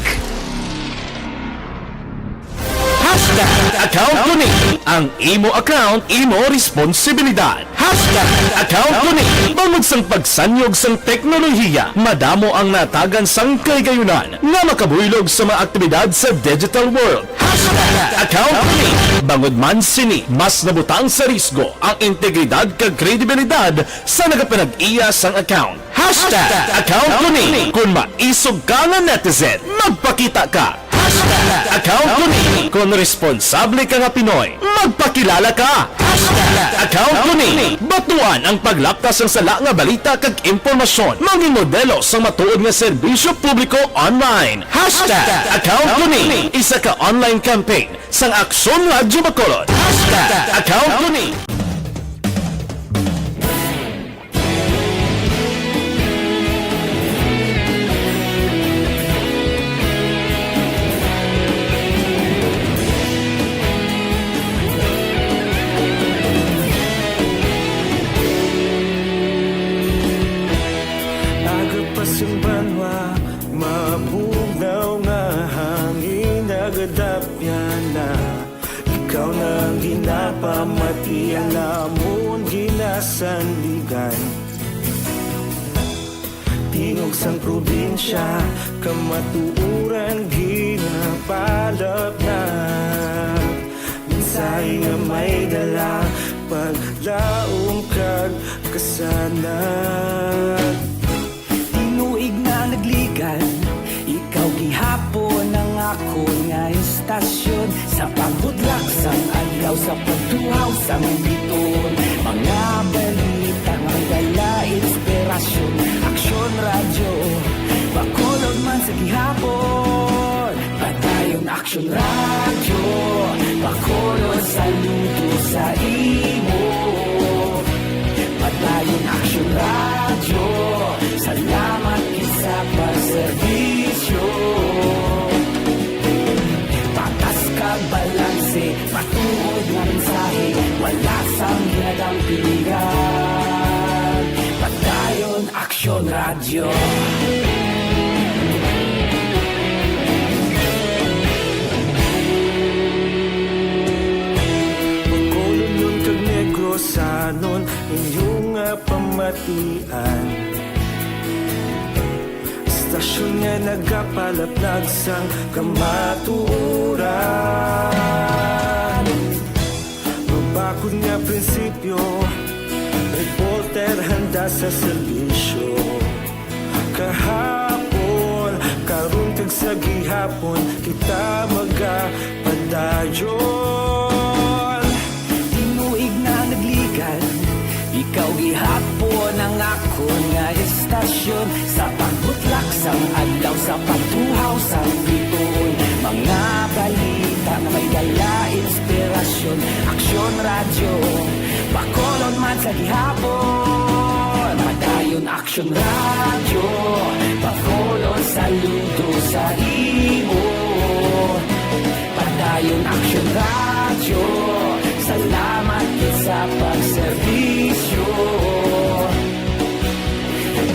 Hashtag account ko ni. Ang imo account, imo responsibilidad. Hashtag account ko ni. Bangod sang pagsanyog sang teknolohiya, madamo ang natagan sang kahigayunan nga makabuylog sa mga aktibidad sa digital world. Hashtag account ko ni. Bangod man sini, mas nabutang sa risgo ang integridad kag kredibilidad sa nagapanag-iya sang account. Hashtag account ko ni. Kung maisog ka nga netizen, magpakita ka. Account ko ni. Kon responsable ka nga Pinoy, magpakilala ka. Hashtag account ko ni. Batuan ang paglapta sang sala nga balita kag impormasyon. Mangin modelo sang matuod nga serbisyo publiko online. Hashtag account ko ni. Isa ka online campaign sang Aksyon Radyo Bacolod. Hashtag account ko ni. Aga pa sing banwa, mabugnaw nga hangin, nagadapyan na. Ikaw na ang ginapamati, ang amon ginasandigan. Tingog sang probinsya, kamatuoran ginapalapnag. Mensahe nga may dala, paglaom kag kasanag. Tinuig na nagligan, ikaw gihapon ang akon nga istasyon. Sa pagbutlak sang adlaw, sa pagtuhaw sang bituon, mga balita nga may dala inspirasyon. Aksyon Radyo, Bacolod man sa gihapon. Padayon Aksyon Radyo, Bacolod, saludo sa imo. Padayon Aksyon Radyo, salamat gid sa pagserbisyo. Patas kag balanse, matuod nga mensahe, wala sang ginadampigan. Padayon Aksyon Radyo. Bacolodnon kag Negrosanon, inyo nga pamatian. Istasyon nga nagapalapnag sang kamatuoran. Mabakod nga prinsipyo, reporter handa sa serbisyo. Kahapon, karon kag sa gihapon, kita magapadayon. Tinuig na nagligan, ikaw gihapon ang akon nga istasyon. Sa pagbutlak sang adlaw, sa pagtuhaw sang bituon, mga balita nga may dala inspirasyon. Aksyon Radyo, Bacolod man sa gihapon. Padayon Aksyon Radyo, Bacolod, saludo sa imo. Padayon Aksyon Radyo, salamat gid sa pagserbisyo.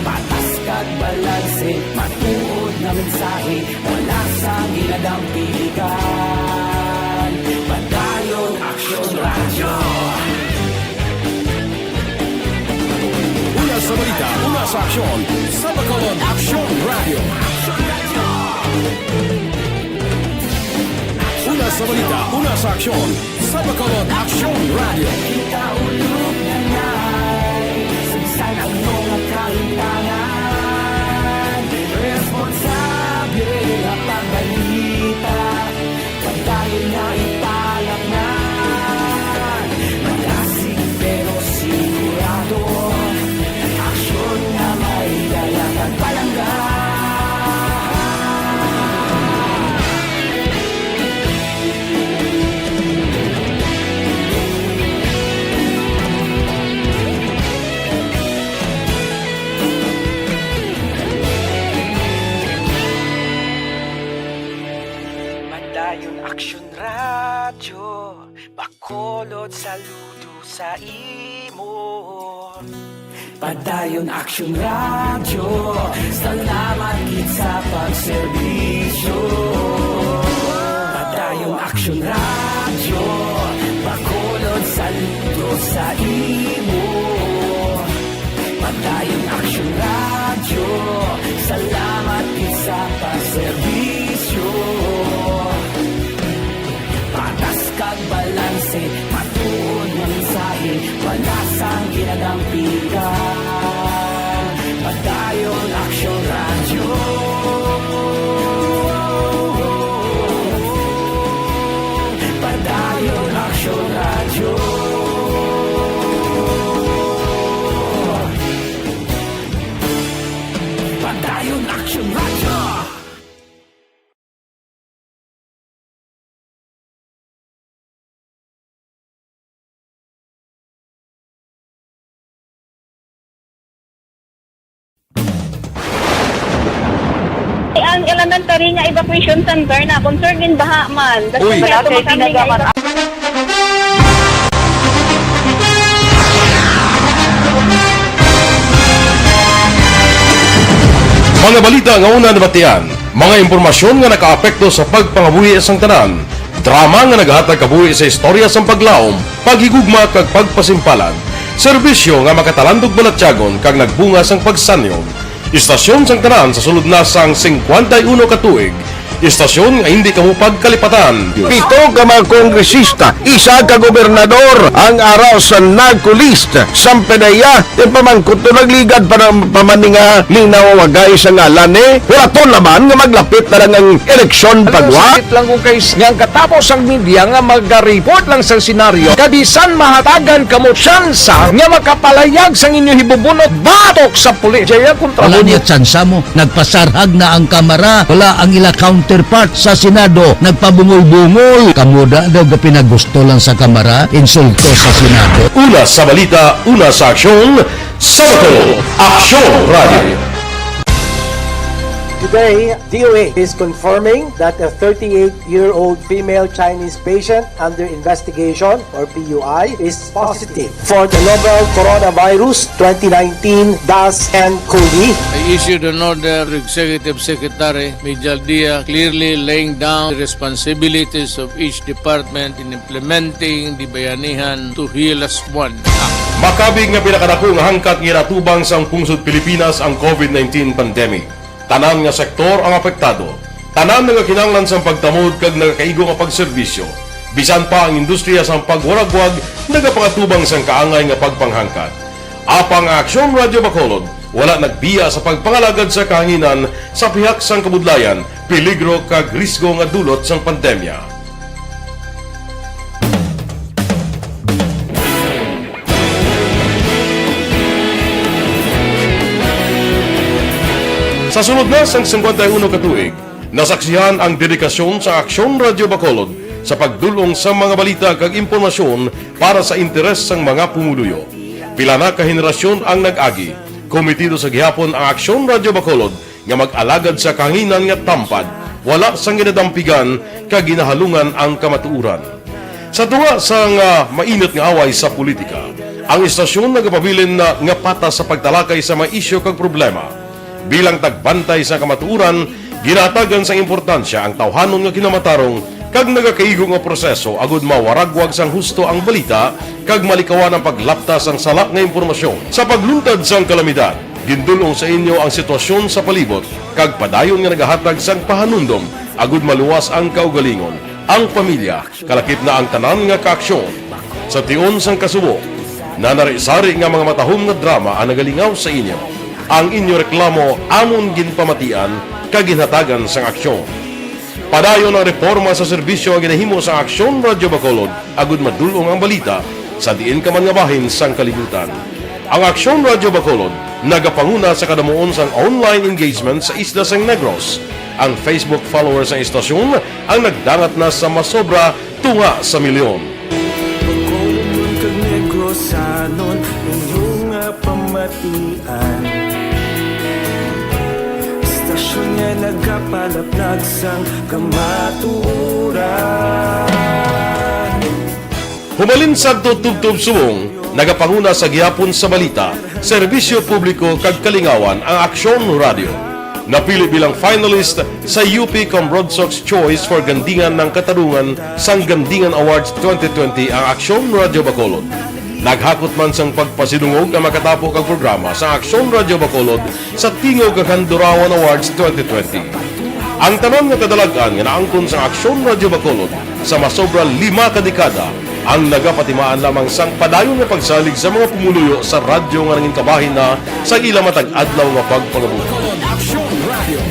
Patas kag balanse, matuod nga mensahe, wala sang ginadampigan. Padayon Aksyon Radyo. Una sa balita, una sa aksyon, sa Bacolod Aksyon Radyo. Una sa balita, una sa aksyon, sa Bacolod Aksyon Radyo. Kita ulog na nay, sugsan ang mga kahitangan. Responsable nga pagbalita, padayon nga ipalapngan. Malasig pero sigurado, aksyon nga may dala kag palangga. Padayon Aksyon Radyo, Bacolod, saludo sa imo. Padayon Aksyon Radyo, salamat gid sa pagserbisyo. Padayon Aksyon Radyo, Bacolod, saludo sa imo. Padayon Aksyon Radyo, salamat gid sa pagserbisyo. Patas kag balanse, matuod nga mensahe, wala sang ginadampigan. Padayon Aksyon Radyo. Ang elementary nga evacuation center na concern din baha man. Uy. Kasi wala to kami nga Mga balita nga una nabatian, mga impormasyon nga nakaapekto sa pagpangabuhi sang tanan, drama nga nagahatag kabuhi sa istorya sang paglaom, paghigugma kag pagpasimpalan, serbisyo nga makatalandog balatyagon kag nagbunga sang pagsanyog. Istasyon sang tanan sa sulod na sang singkwenta y uno ka tuig. Istasyon nga hindi kamo pagkalipatan. Pito ka mga kongresista, isa ka gobernador ang araw sa NAGCO list sang PDEA. Ti pamangkot to nagligad pa ng pamaninga ni nawawagay sa ngalan ni Huraton naman nga maglapit na lang ang eleksyon pagwa. Sakit lang kung kay nga ang katapos ang media nga magareport lang sang senaryo, kabisan mahatagan kamo tsansa nga makapalayag sang inyo hibubunot batok sa pulis. Jaya kontra Wala mo niya tsansa mo. Nagpasarhag na ang Kamara. Wala ang ila counterpart sa Senado. Nagpabungol-bungol. Kamuda daw gapinagusto lang sa Kamara. Insulto sa Senado. Una sa balita, una sa aksyon, sa Bacolod, Aksyon Radio. Today, D O A is confirming that a thirty-eight-year-old female Chinese patient under investigation, or P U I, is positive for the novel coronavirus twenty nineteen dash N COVID. I issued an order to Executive Secretary Mijal Dia, clearly laying down the responsibilities of each department in implementing the Bayanihan to Heal Us One Act. Makabig nga pinakadako nga hangkat nga ginatubang sang pungsod Pilipinas ang COVID nineteen pandemic. Tanan nga sektor ang apektado. Tanan nagakinahanglan sang pagtamod kag nagakaigo nga pagserbisyo. Bisan pa ang industriya sang pagwaragwag nagapangatubang sang kaangay nga pagpanghangkat. Apang ang Aksyon Radyo Bacolod wala nagbiya sa pagpangalagad sa kahanginan sa pihak sang kabudlayan, peligro kag risgo nga dulot sang pandemya. Sa sulod na sang singkwenta y uno ka tuig, nasaksihan ang dedikasyon sa Aksyon Radyo Bacolod sa pagdul-ong sa mga balita kag impormasyon para sa interes sang mga pumuluyo. Pila na ka henerasyon ang nag-agi. Komitido sa gihapon ang Aksyon Radyo Bacolod nga mag-alagad sa kahanginan nga tampad, wala sang ginadampigan kag ginahalungan ang kamatuoran. Sa tunga sang, ah, mainit nga away sa politika, ang istasyon nagapabilin na nga patas sa pagtalakay sa mga isyu kag problema. Bilang tagbantay sa kamatuoran, ginahatagan sang importansya ang tawhanon nga kinamatarong kag nagakaigo nga proseso agud mawaragwag sang husto ang balita kag malikawan ang paglapta sang sala nga impormasyon. Sa pagluntad sang kalamidad, gindul-ong sa inyo ang sitwasyon sa palibot kag padayon nga nagahatag sang pahanumdom agud maluwas ang kaugalingon, ang pamilya, kalakip na ang tanan nga kaaksyon. Sa tion sang kasubo, nanari-sari nga mga matahom nga drama ang nagalingaw sa inyo. Ang inyo reklamo amon ginpamatian kag ginhatagan sang aksyon. Padayon ang reporma sa serbisyo nga ginahimo sa Aksyon Radyo Bacolod agud madul-ong ang balita sa diin ka man nga bahin sang kalibutan. Ang Aksyon Radyo Bacolod nagapanguna sa kadamuon sang online engagement sa isla sang Negros. Ang Facebook followers sang istasyon ang nagdangat na sa masobra tunga sa milyon. Bacolod kag Negrosanon, inyo nga pamatian. Istasyon nga nagapalaplag sang kamatuoran. Humalin sadto tubtob subong, nagapanguna sa gihapon sa balita, serbisyo publiko kag kalingawan ang Aksyon Radyo. Napili bilang finalist sa U P Cambronsox Choice for Gandingan ng Katarungan sang Gandingan Awards twenty twenty ang Aksyon Radyo Bacolod. Naghakot man sang pagpasidungog ang makatapo kag programa sa Aksyon Radyo Bacolod sa Tingog kag Handurawan Awards twenty twenty. Ang tanan nga kadalag-an nga naangkon sang Aksyon Radyo Bacolod sa masobra lima ka dekada ang nagapatimaan lamang sang padayon nga pagsalig sa mga pumuluyo sa radyo nga nangin kabahin na sa ila matag adlaw nga pagpangabuhi. Aksyon Radio.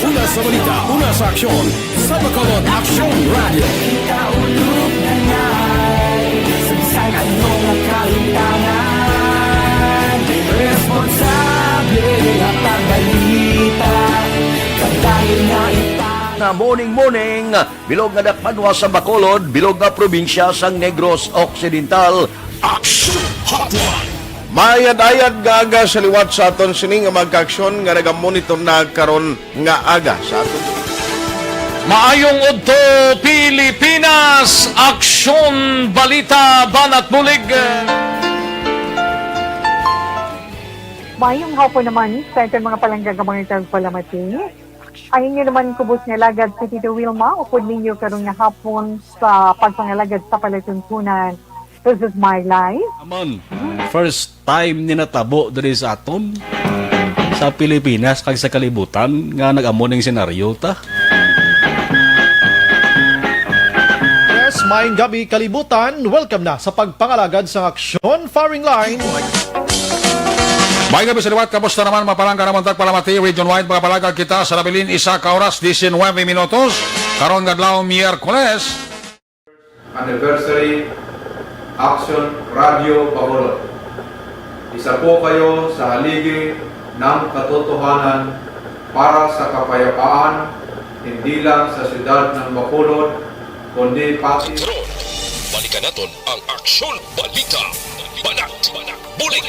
Una sa balita, una sa aksyon, sa Bacolod Aksyon Radio. Kita ulog na ngay, sa bisan ano nga kahitangan, responsable nga pagbalita, kadali nga ipang- Na morning, morning, bilog nga dakpanwa sa Bacolod, bilog nga probinsya sang Negros Occidental. Action Hotline. Maayad-ayad nga aga sa liwat sa aton sini nga mga kaaksyon nga nagamonitor na karon nga aga sa aton. Maayong udto, Pilipinas! Aksyon, balita, banat bulig. Maayong hapon naman sa aton mga palangga nga mga tagpalamati. Ang inyo naman kubos nga alagad si Tito Wilma, upod ninyo karon nga hapon sa pagpangalagad sa palatuntunan. This is my life. Amon, first time ni natabo diri sa aton, sa Pilipinas kag sa kalibutan nga nag-amo ning senaryo ta. Yes, maayong gabi, kalibutan. Welcome na sa pagpangalagad sang Aksyon Firing Line. May gabi sa liwat, kamusta naman? Mapalangga naman tagpalamati, region-wide, mga palagad kita sa nabilin, isa ka oras, diecinuebe minutos. Karon nga adlaw, Miyerkules. Anniversary Action Radio Bacolod. Isa po kayo sa haligi ng katotohanan para sa kapayapaan, hindi lang sa siyudad ng Bacolod, kundi pati Karon, balikan naton ang Aksyon Balita. Banat, Banat, Bulig.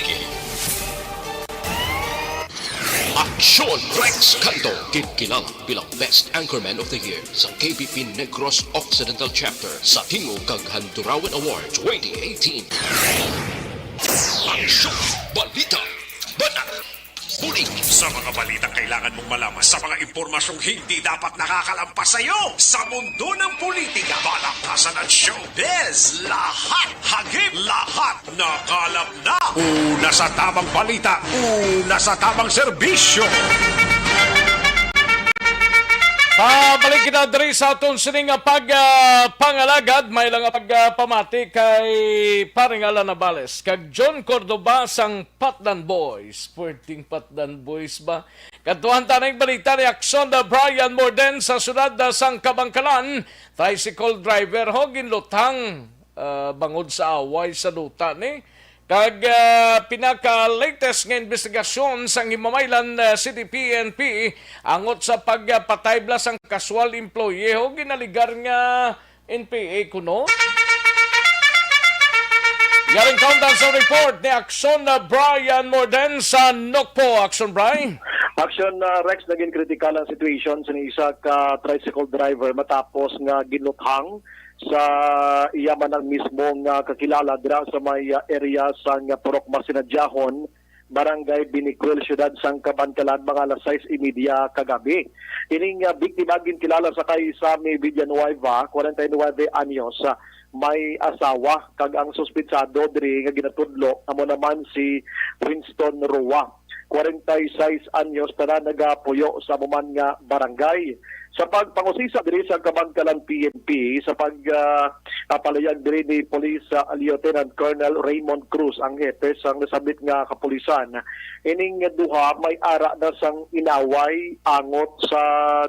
Aksyon Rex Cantong, ginkilala bilang Best Anchorman of the Year sa K B P Negros Occidental Chapter sa Tingog kag Handurawan Award twenty eighteen. Aksyon Balita. Banat. Bulig. Sa mga balitang kailangan mong malaman, sa mga impormasyong hindi dapat nakakalampas sa iyo, sa mundo ng politika, balaktasan at showbiz, lahat hagip, lahat nakalap na. Una sa tamang balita, una sa tamang serbisyo. Pabalik kita diri sa aton sini nga pag, ah, pangalagad. May lang nga pagpamati kay Paring Alan Navales kag John Cordoba sang Patdan Boys. Pwedeng Patdan Boys ba? Kadtuan ta ning balita ni Aksyon na Brian Morden sa siyudad na sang Kabangkalan. Tricycle driver ho ginluthang, ah, bangod sa away sa duta ni. Kag, ah, pinaka-latest nga investigasyon sang Himamaylan, ah, City P N P angot sa pagpatay bala sang casual employee ho ginaligar nga N P A kuno. Yaring kaundan sa report ni Aksyon na Brian Morden sa Nokpo. Aksyon, Brian. Aksyon, ah, Rex, naging kritikal ang situation sa isa ka tricycle driver matapos nga ginuthang sa iya man ang mismo nga kakilala dira sa may, ah, area sang Purok Masinadjahon, Barangay Binicuel, siyudad sang Kabankalan, mga alas sais y media kagabi. Ining, ah, biktima ginkilala sa kay Sammy Villanueva, kwarenta y nuebe anyos, ah, may asawa, kag ang suspitsado diri nga ginatudlo amo naman si Winston Roa, kwarenta y seis anyos, tanan nagapuyo sa amo man nga barangay. Sa pagpangusisa diri sa Kabankalan P N P, sa pag, ah, ah, palayag diri ni Police, ah, Lieutenant Colonel Raymond Cruz, ang hepe sang nasambit nga kapulisan, ining duha may ara na sang inaway angot sa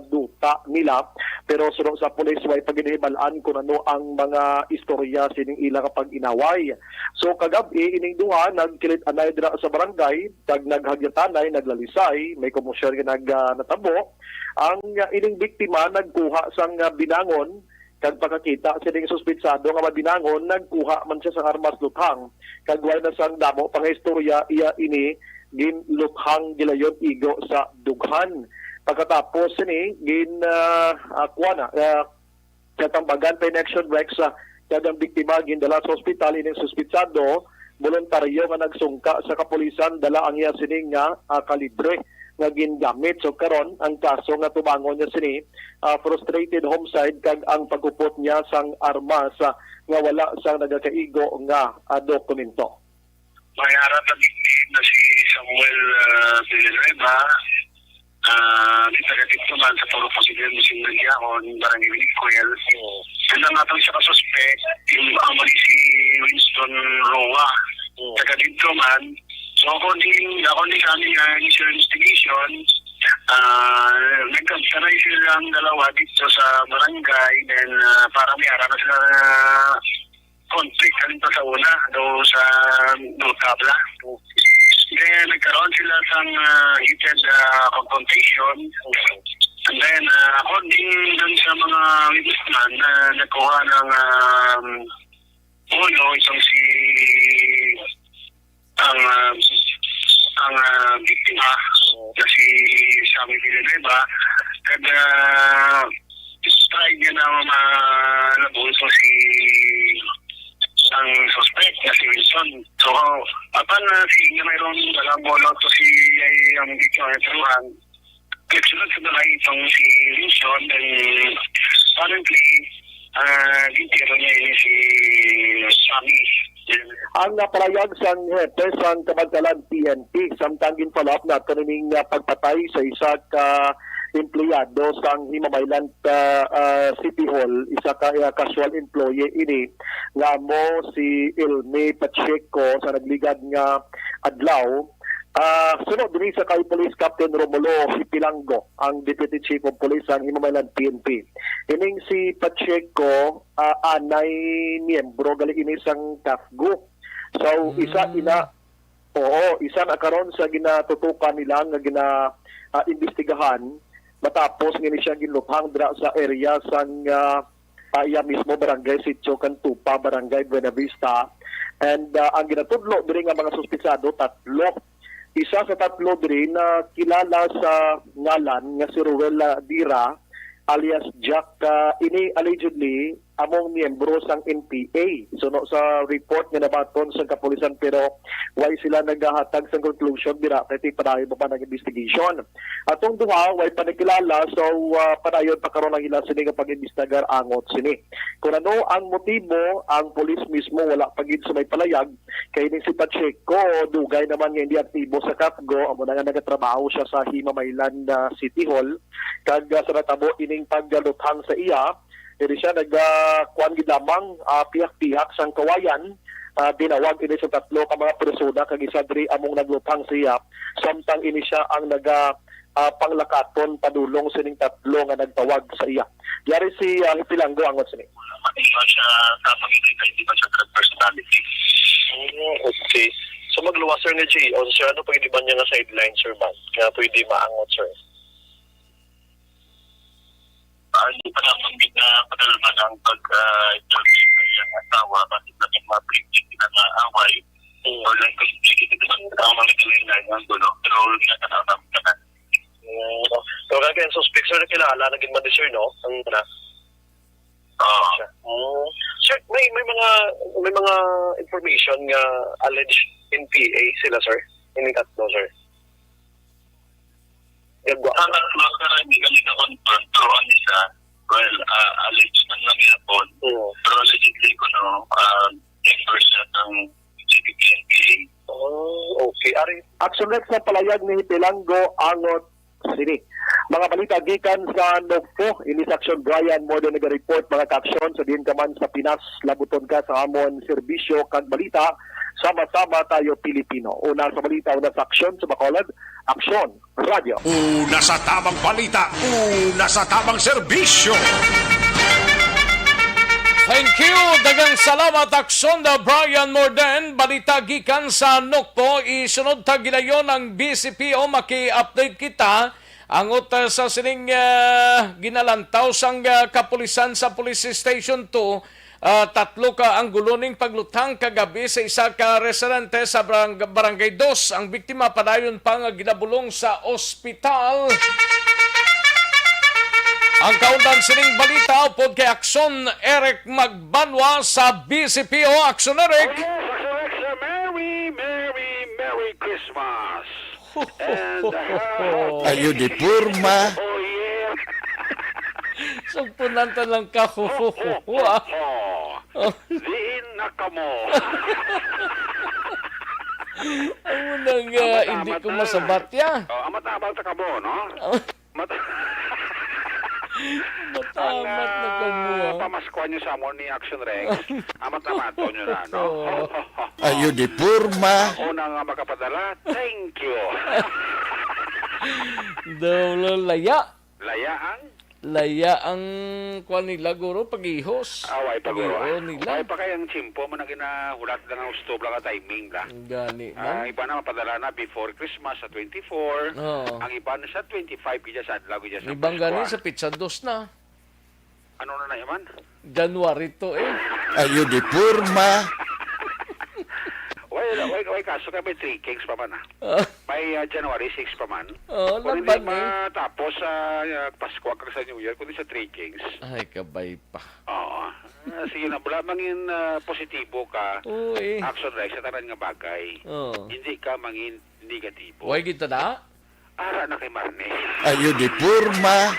duta nila, pero suno sa pulis, way pa ginahibal-an kung ano ang mga istorya sining ila nga pag-inaway. So, kagab-i, ining duha nagkilit-anay dira sa barangay, kag naghagitanay, naglalisay, may komosyon nga nag-, ah, natabo. Ang, ah, ining biktima nagkuha sang, ah, binangon, kag pagkakita sining suspitsado nga mabinangon, nagkuha man sia sang armas luthang, kag wala na sang damo pa nga istorya, iya ini ginluthang gilayon igo sa dughan. Pagkatapos sini, gin, ah, ah, kuha na, ah, natambagan pa in action, Rex, ah, kag ang biktima gindala sa ospital. Ining suspitsado, boluntaryo nga nagsungka sa kapulisan, dala ang iya sini nga, ah, kalibre nga gingamit. So, karon, ang kaso nga tubangon niya sini, ah, frustrated homicide kag ang paghupot niya sang armas, ah, nga wala sang nagakaigo nga, ah, dokumento. May ara ta victim na si Samuel, ah, Villanueva. Ah, di taga dito man sa Purok Presidente Sinagyaon, Barangay Binicuel. Oo. And ang atong isa ka suspect, yung amo ni si Winston Roa. Oo. Taga dito man. So, according, according sa aming, ah, initial investigation, ah, nagkagsanay silang dalawa dito sa barangay, then, ah, para may ara na sila conflict kanto sa una, do sa duta bala. Then, nagkaroon sila sang, ah, heated, ah, confrontation. And then, ah, according dun sa mga witness man na nagkuha ng, um, ulo, itong si ang, ah, ang, ah, biktima nga si Sammy Villanueva, kag, ah, try niya na malabon so si ang suspect nga si Wilson. So, apan, ah, sige nga mayroon alam mo to si, ay, ang biktima nga si Juan. Nagsunod sa balay itong si Wilson, and apparently, ah, gintiro niya ini si Sammy. Ang napalayag sang hepe sang kabantalan P N P, samtang gin-follow up nato nining, ah, pagpatay sa isa ka empleyado sang Himamaylan, ah, ah, City Hall, isa ka, ah, casual employee ini nga amo si Ilmi Pacheco sa nagligad nga adlaw. Ah, suno diri sa kay Police Captain Romulo Hipilango, ang Deputy Chief of Police sang Himamaylan P N P. Ining si Pacheco, ah, anay miyembro gali ini sang CAFGU. So, isa Mm. ina, oo, isa na karon sa ginatutukan nila nga gina, ah, imbestigahan matapos nga ini siya ginluthang dira sa area sang, ah, ah, iya mismo barangay Sitio Cantupa, Barangay Buenavista. And, ah, ang ginatudlo diri nga mga suspitsado, tatlo. Isa sa tatlo diri na kilala sa ngalan nga si Ruel, ah, Dira, alias Jack. Ah, ini allegedly among miyembro sang N P A. Suno sa report nga nabaton sa kapulisan, pero way sila nagahatag sang conclusion dira kay padayon pa man ang investigation. Atong duha way pa nakilala, so, ah, padayon pa karon ang ila sini nga pag-imbestigar angot sini. Kung ano ang motibo, ang pulis mismo wala pa gid sa may palayag, kay ni si Pacheco, dugay naman nga hindi aktibo sa CAFGU, amo na nga nagatrabaho siya sa Himamaylan, ah, City Hall, kag, ah, sa natabo ining pagluthang sa iya, diri siya nag, ah, kuwan gid lamang, ah, pihak-pihak sang kawayan, ah, dinawag ini sa tatlo ka mga persona, kag isa diri among nagluthang sa iya, samtang ini siya ang naga, ah, panglakaton padulong sining tatlo nga nagtawag sa iya. Yari si, ah, Hipilango angot sini. Hindi pa siya tapang, hindi pa siya drug personality. Mm, okay. So, magluwas, sir, nga G O, sir, ano pag iban niya nga sideline, sir, man? Nga pwede maangot, sir? Ah, hindi pa naman gid na padalman ang pag, ah, interview sa iyang asawa kasi sa mga previous sila nga away. Mm. Or like, kasi hindi kita ang mga kinailangan ang gulo. Pero hindi na tanaw namin na. Mm. So, kaya ang suspect, sir, nakilala na gid man ni sir, no? Ang na. Oo. Siya. Mm. Sir, may, may mga, may mga information nga alleged N P A sila, sir? Ining tatlo, sir? Gagwa. Ang tatlo, sir, hindi kami na-confirm, pero ang isa, well, ah, alleged man lang yapon. Oo. Pero allegedly ko, no, ah, member siya ng C P P N P A. Oh, okay. Ari, action next sa palayag ni Hipilango angot sini. Mga balita gikan sa Nokpo, ini sa Aksyon Brian Morden naga-report, mga ka-aksyon, sa diin ka man sa Pinas, labuton ka sa amon serbisyo kag balita. Sama-sama tayo, Pilipino. Una sa balita, una sa aksyon, sa Bacolod, Aksyon Radio. Una sa tamang balita, una sa tamang serbisyo. Thank you. Daghang salamat, Aksyon da Brian Morden. Balita gikan sa Nokpo. Isunod ta gilayon ang B C P O. Maki-update kita angot, ah, sa sining, ah, ginalantaw sang, ah, kapulisan sa Police Station two. Ah, tatlo ka ang gulo ning pagluthang kagabi sa isa ka residente sa barang-, Barangay Dos. Ang biktima padayon pa nga ginabulong sa ospital. Ang kaundan sining balita upod kay Aksyon Eric Magbanwa sa B C P O. Aksyon Eric. Oh, yes, Aksyon Eric, sir. Merry, Merry, Merry Christmas. And, uh, Ayo di porma. Oh, yeah. Sugpunan ta lang ka. Ho, ho, ho, ho, ah. Ho. Oh. Diin na kamo? Amo na nga, amat-amat hindi ko na. Masabat ya. Oh, amat-amat na kamo, no? Oh. Mat-, matamat na kamo, ah, pamaskuhan niyo sa amon ni Action Rex. Amat-amat niyo na, no? Oo. Ayo di porma. Ako na nga makapadala. Thank you. Daw laya. Laya ang? Laya ang kuan nila, guro, pag-ihos. Ah, way pa, guro, ah. Pag-ihos nila. Way pa kay ang tiyempo mo na ginahulat lang ang gusto lang ang timing lang. Gani, ah, man. Iba na mapadala na before Christmas sa twenty-four. Oo. Ang iba na sa twenty-five, kaya sa adlaw, kaya sa Pasko, ah. Ibang gani sa pitsa dos na. Ano na na yaman? January to eh. Ayo di porma. Well, Wala, wala, wala kaso kay may three Kings pa man, ah. Ah. May, ah, January six pa man. Oh, Kung hindi laban, eh. matapos sa, ah, Pasko kag sa New Year, kundi sa three Kings. Ay, kabay pa. Oo. Ah, sige na, bala mangin, ah, positibo ka. Oo, eh. Action Rex sa tanan nga bagay. Oo. Hindi ka mangin negatibo. Why kita na? Ara na kay Marne. Ayo, di porma.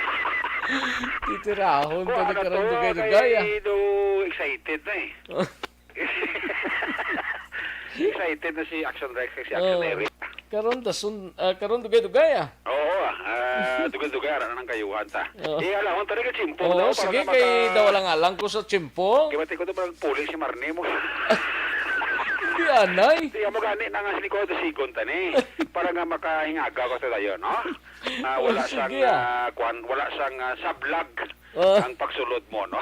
Titirahon Kuha ka ni na to, Karandugay-dugay, ah. kay do excited na eh. Excited na si Action Rex kag si Action Oh. Eric. Karon dason, ah, karon dugay-dugay, ah. Oo, ah, ah, dugay-dugay, ara na nang kayuhan ta. Oo. Eh, alahon ta rin ka Chimpo Oo, daw, para sige, na kay maka- daw lang alang ko sa Chimpo. Kaya bati ko to, parang puli si Marne mo. Hindi, anay. Sige mo gani na nga si Nicole, sigon ta ni. Para nga makahingaga ko sa tayo, no? Ah, Oh, wala sige, sang, ah. ah, kwan, wala sang, ah, sablag Oh. ang pagsulod mo, no?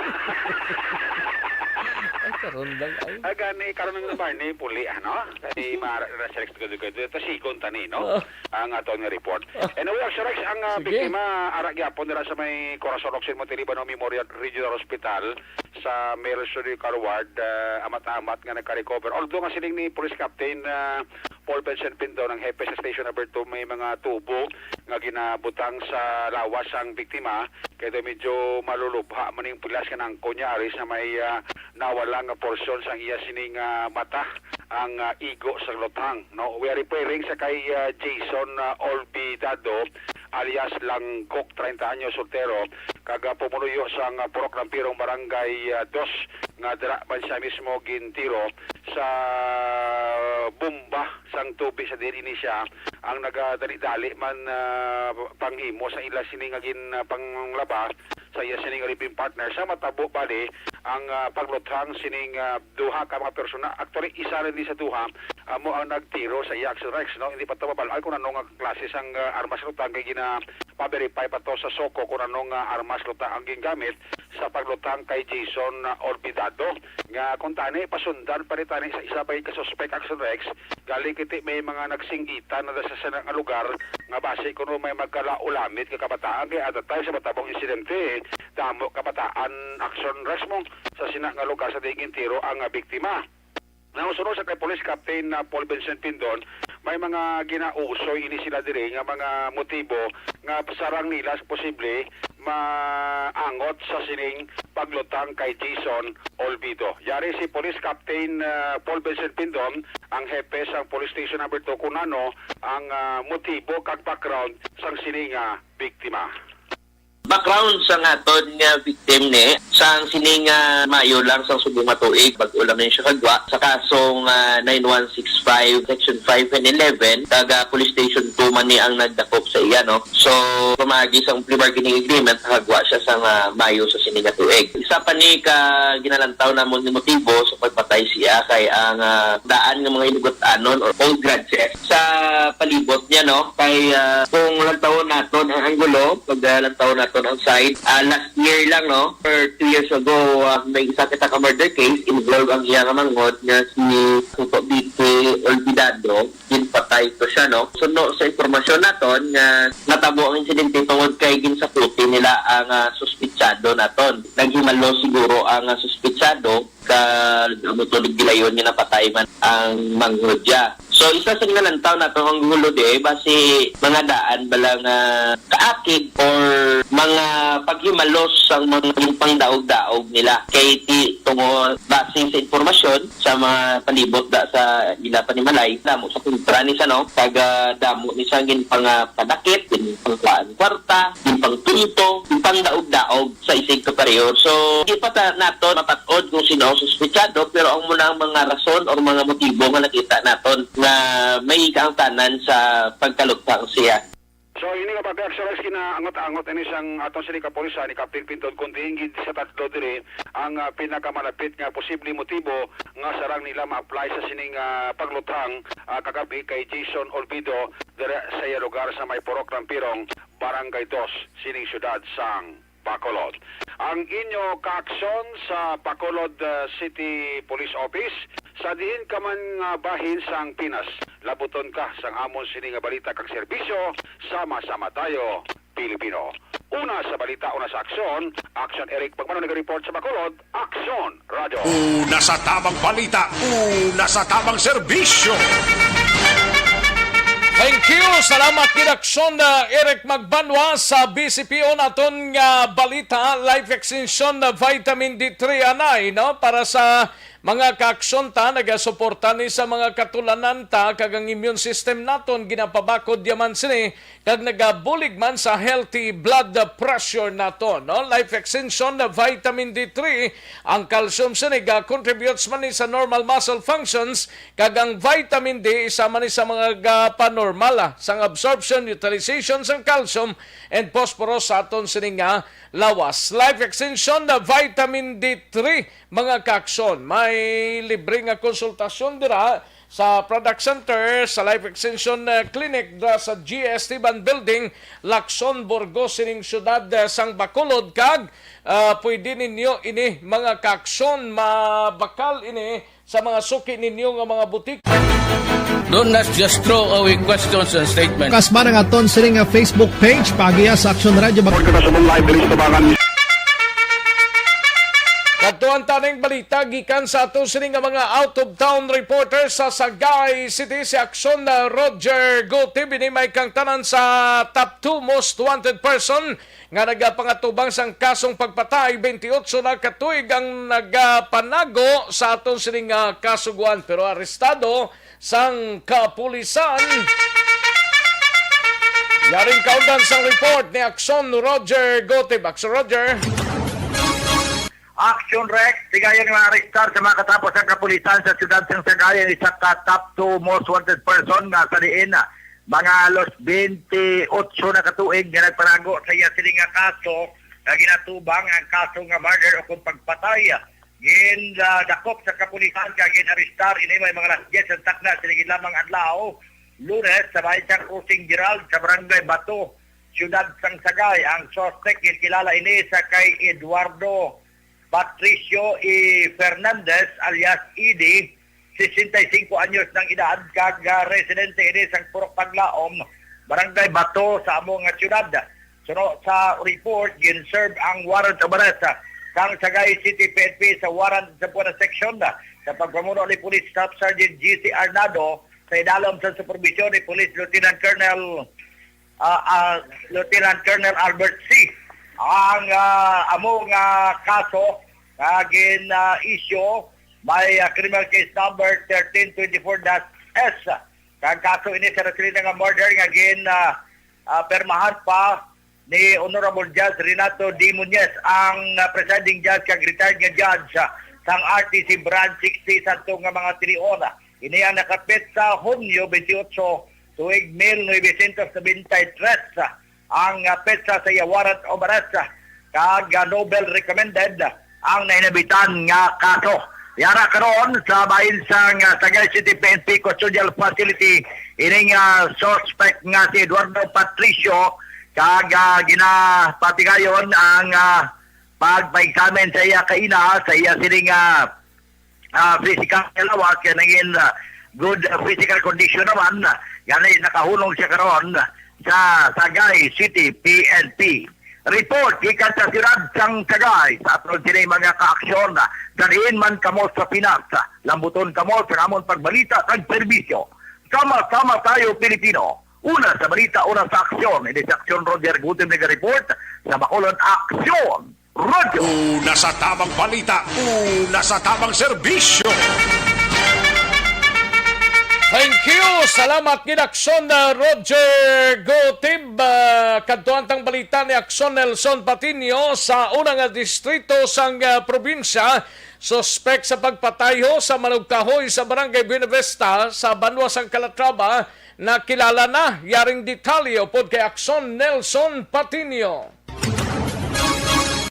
Ay, karon lang, ay. Ah, gani, karon lang naman ni puli, ano? Kay ma-, resurrect ko dito. Ito, sigon ta ni, no? Oh. Ang aton nga report. Oh. Anyway, Action Rex, ang, ah, Sige. biktima, ara gyapon nila sa may Corazon Oxin Montelibano Memorial Regional Hospital sa Mel Sudical Ward, ah, amat-amat nga nagka-recover. Although nga siling ni Police Captain, ah, Paul Vincent Pindon, ang hepe sa Station Number Two, may mga tubo nga ginabutang sa lawas sang biktima, kay daw medyo malulubha man ning pilas nga nangko niya ari sa may, ah, nawala nga porsyon sang iya sining, ah, mata, ang, ah, igo sa luthang, no? We are referring sa kay, ah, Jason, ah, Olvidado, alias Langgok, treinta anyos, soltero, kag, ah, pumuluyo sang, ah, Purok Rampirong, Barangay, ah, Dos, nga dira man siya mismo gintiro sa bomba sang tubi sa diin ini siya ang nagadali-dali man, ah, panghimo sa ila sini nga gin, ah, panglaba sa iya sining living partner. Sa matabo bali ang, ah, pagluthang sining, ah, duha ka mga persona. Actually, isa rin ni sa duha amo ang nagtiro sa iya, Action Rex, no? Hindi pa ito mabal-an kung ano nga klase sang, ah, armas luthang kay gina pa-verify pa to sa SOCO kung ano nga armas luthang ang gingamit sa pagluthang kay Jason, ah, Olvidado, nga kung tani pasundan pa ni tani sa isa pa ka suspect, Action Rex, galing kiti may mga nagsinggitan na sa sana nga lugar nga basi kuno may magkalaulamit nga kabataan kay at the time sa matabong insidente, damo kabataan, Action Rex, mo sa sina nga lugar sa diin gintiro ang, ah, biktima. Nasunod sa kay Police Captain na Paul Vincent Pindon, may mga ginausoy ini sila diri nga mga motibo nga sarang nila posible maangot sa sining paglutang kay Jason Olvido. Yari si Police Captain, ah, Paul Vincent Pindon, ang hepe sang Police Station Number Two, kung ano ang, ah, motibo kag background sang sini nga biktima. Background sang aton nga victim ni, sang sini nga Mayo lang sang subong nga tuig, bag-o lang man siya kagwa sa kasong, ah, nine one six five, Section five and eleven, taga Police Station Two man ni ang nagdakop sa iya, no? So, pamaagi sang plea bargaining agreement, nakagwa siya sang, ah, Mayo sa sini nga tuig. Isa pa ni ka ginalantaw namon nga motibo sa pagpatay siya kay ang, ah, daan nga mga hinugot-anon or old grudges sa palibot niya, no? Kay, ah, kung lantawon naton ang anggulo, pag, ah, lantawon naton ang side, ah, last year lang, no? Or two years ago, ah, may isa kita ka murder case, involved ang iya nga manghod nga si Tuto Vicky Olvidado. Ginpatay to siya, no? Suno sa impormasyon naton nga natabo ang insidente tungod kay ginsaputi nila ang, ah, suspitsado naton. Naghimalo siguro ang, ah, suspitsado kag amo to gilayon nga napatay man ang manghod niya. So, isa sa ginalantaw naton ang gulo di, basi mga daan bala nga kaakig or mga paghimalos sang mga ginpangdaog-daog nila. Kay ti tungod, base sa impormasyon sa mga palibot da sa ila panimalay, damo sa kontra ni sa, no, kag, ah, damo ni sa ginpangpadakit, ginpangkuhaan kwarta, ginpangtunto, ginpangdaog-daog sa isig ka pareho. So, di pa ta naton mapat-od kung sino ang suspetsado, pero ang muna ang mga rason or mga motibo nga nakita naton nga may kaangtanan sa pagkaluthang siya. So, ini nga pagka-exercise kinaangot-angot ini sang aton sini kapulisan ni Captain Pinton, kundi hingin sa tatlo diri ang, ah, pinakamalapit nga posible motibo nga sarang nila ma-apply sa sining, ah, pagluthang, ah, kagabi kay Jason Olvido dira sa iya lugar sa may Purok Rampirong, Barangay Dos, sining siyudad sang Bacolod. Ang inyo kaaksyon sa Bacolod, uh, City Police Office, sa diin ka man nga bahin sang Pinas, labuton ka sang amon sini nga balita kag serbisyo. Sama-sama tayo, Pilipino. Una sa balita, una sa aksyon, Aksyon Eric Pagmano nag-report sa Bacolod, Aksyon Radyo. Una sa tabang balita, una sa tabang serbisyo. Thank you. Salamat gid, Aksyon, uh, Eric Magbanwa sa B C P O. Naton nga balita, life extension na vitamin D three anay, no? Para sa mga kaaksyon ta, nagasuporta ni sa mga katulanan ta, kag ang immune system naton ginapabakod yaman sini, kag nagabulig man sa healthy blood pressure naton, no? Life extension na vitamin D three, ang calcium sini ga contributes man ni sa normal muscle functions, kag ang vitamin D isa man ni sa mga gapanormal, ah, sang absorption, utilization sang calcium and phosphorus sa aton sini nga lawas. Life extension na vitamin D three, mga kaaksyon, may libre nga konsultasyon dira sa Product Center sa Life Extension, eh, Clinic dira sa G S T Ban Building, Lacson, Burgos, sining siyudad, eh, sang Bacolod, kag, ah, pwede ninyo ini, mga kaaksyon, mabakal ini sa mga suki ninyo nga mga butik. Don't just throw away questions and statements. Kasba nga aton sini nga Facebook page, paagiha sa Aksyon Radyo Bag- Report ka sa mong live diri sa Tabangan. Kadtuan ta ning balita gikan sa ato sini nga mga out-of-town reporters sa Sagay City, si Aksyon na Roger Gutib. Ini may kangtanan sa top two most wanted person nga nagapangatubang sang kasong pagpatay. Twenty-eight na ka tuig ang nagapanago sa aton sini nga kasugoan, pero arestado sang kapulisan. Yaring kaundan sang report ni Aksyon Roger Gutib. Aksyon Roger. Action Rex, tigayon nga arestar sa mga katapos ang kapulisan sa siyudad sang Sagay ang isa ka top two most wanted person nga sa diin mga halos twenty-eight na ka tuig nga nagpanago sa iya sini nga kaso nga ginatubang ang kaso nga murder o kung pagpatay. Gin, ah, dakop sa kapulisan kag gin-arestar ini may mga alas diyes sa takna sini lamang adlaw, Lunes, sa bahin sang Crossing Gerald sa Barangay Bato, siyudad sang Sagay. Ang suspect gin kilala ini sa kay Eduardo Patricio E. Fernandez alias Edi, sesenta y cinco anyos ng edad, kag, ah, residente ini sang Purok Paglaom, Barangay Bato sa amo nga siyudad. Suno sa report, gin-serve ang warrant of arrest, ah, sang Sagay City P N P sa warrant sa Buena Section, ah, sa pagpamuno ni Police Staff Sergeant G C Arnado sa idalom sa supervision ni Police Lieutenant Colonel, ah, ah, Lieutenant Colonel Albert C. Ang, ah, amo nga kaso nga gin, ah, issue may, ah, criminal case number thirteen twenty-four dash S. Kag kaso ini sa nasilina nga murder nga gin, ah, ah, permahan pa ni Honorable Judge Renato D. Muñez, ang, ah, presiding judge kag retired nga judge, ah, sang R T C Branch sixty sadto nga mga tilion. Ini ang nakapit sa Hunyo twenty-eight, tuig mil novecientos noventa y tres, ah, ang, ah, petsa sa iya warrant of arrest, ah, kag, ah, Nobel recommended, ah, ang nahinabitan nga kaso. Yara karon sa bahin sang, ah, Sagay City P N P Custodial Facility, ining, ah, suspect nga si Eduardo Patricio, kag, ah, ginapatigayon ang, ah, pagpa-examine sa iya kaina, sa iya sining, ah, ah, physical nga lawas, kay nangin, ah, good, ah, physical condition naman. Gani nakahunong siya karon sa Sagay City P N P. Report gikan sa siyudad sang Sagay, sa aton sini mga kaaksyon, sa diin man kamo sa Pinas, lambuton kamo sa amon pagbalita kag serbisyo. Sama-sama tayo, Pilipino. Una sa balita, una sa aksyon. Ini si Aksyon Roger Gutim nag-report sa Bacolod Aksyon Radyo. Una sa tabang balita, una sa tabang serbisyo. Thank you. Salamat gid, Aksyon, uh, Roger Gutib. Uh, kadtuan tang balita ni Aksyon Nelson Patiño sa una nga distrito sang, uh, probinsya. Suspek sa pagpatay ho sa manugkahoy sa Barangay Buenavista sa banwa sang Calatrava, nakilala na. Yaring detalye upod kay Aksyon Nelson Patiño.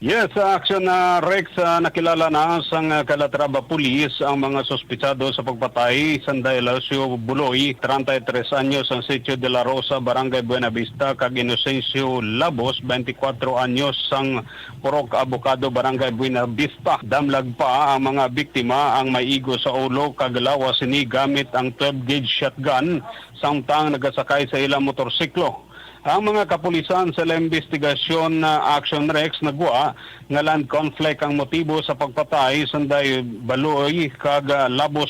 Yes, sa aksyon na Rex, ah, nakilala na sang, ah, Calatrava Police ang mga suspitsado sa pagpatay sang Dionisio Buloy, treinta y tres anyos, sang Sitio de la Rosa, Barangay Buenavista, kag Inocencio Labos, twenty-four anyos, sang Purok Abocado, Barangay Buenavista. Damlag pa ang mga biktima ang may igo sa ulo kag lawas sini gamit ang twelve gauge shotgun samtang nagasakay sa ilang motorsiklo. Ang mga kapulisan sa Imbestigasyon na Action Rex nagwa nga land conflict ang motibo sa pagpatay, sanday baloy kag, ah, labos.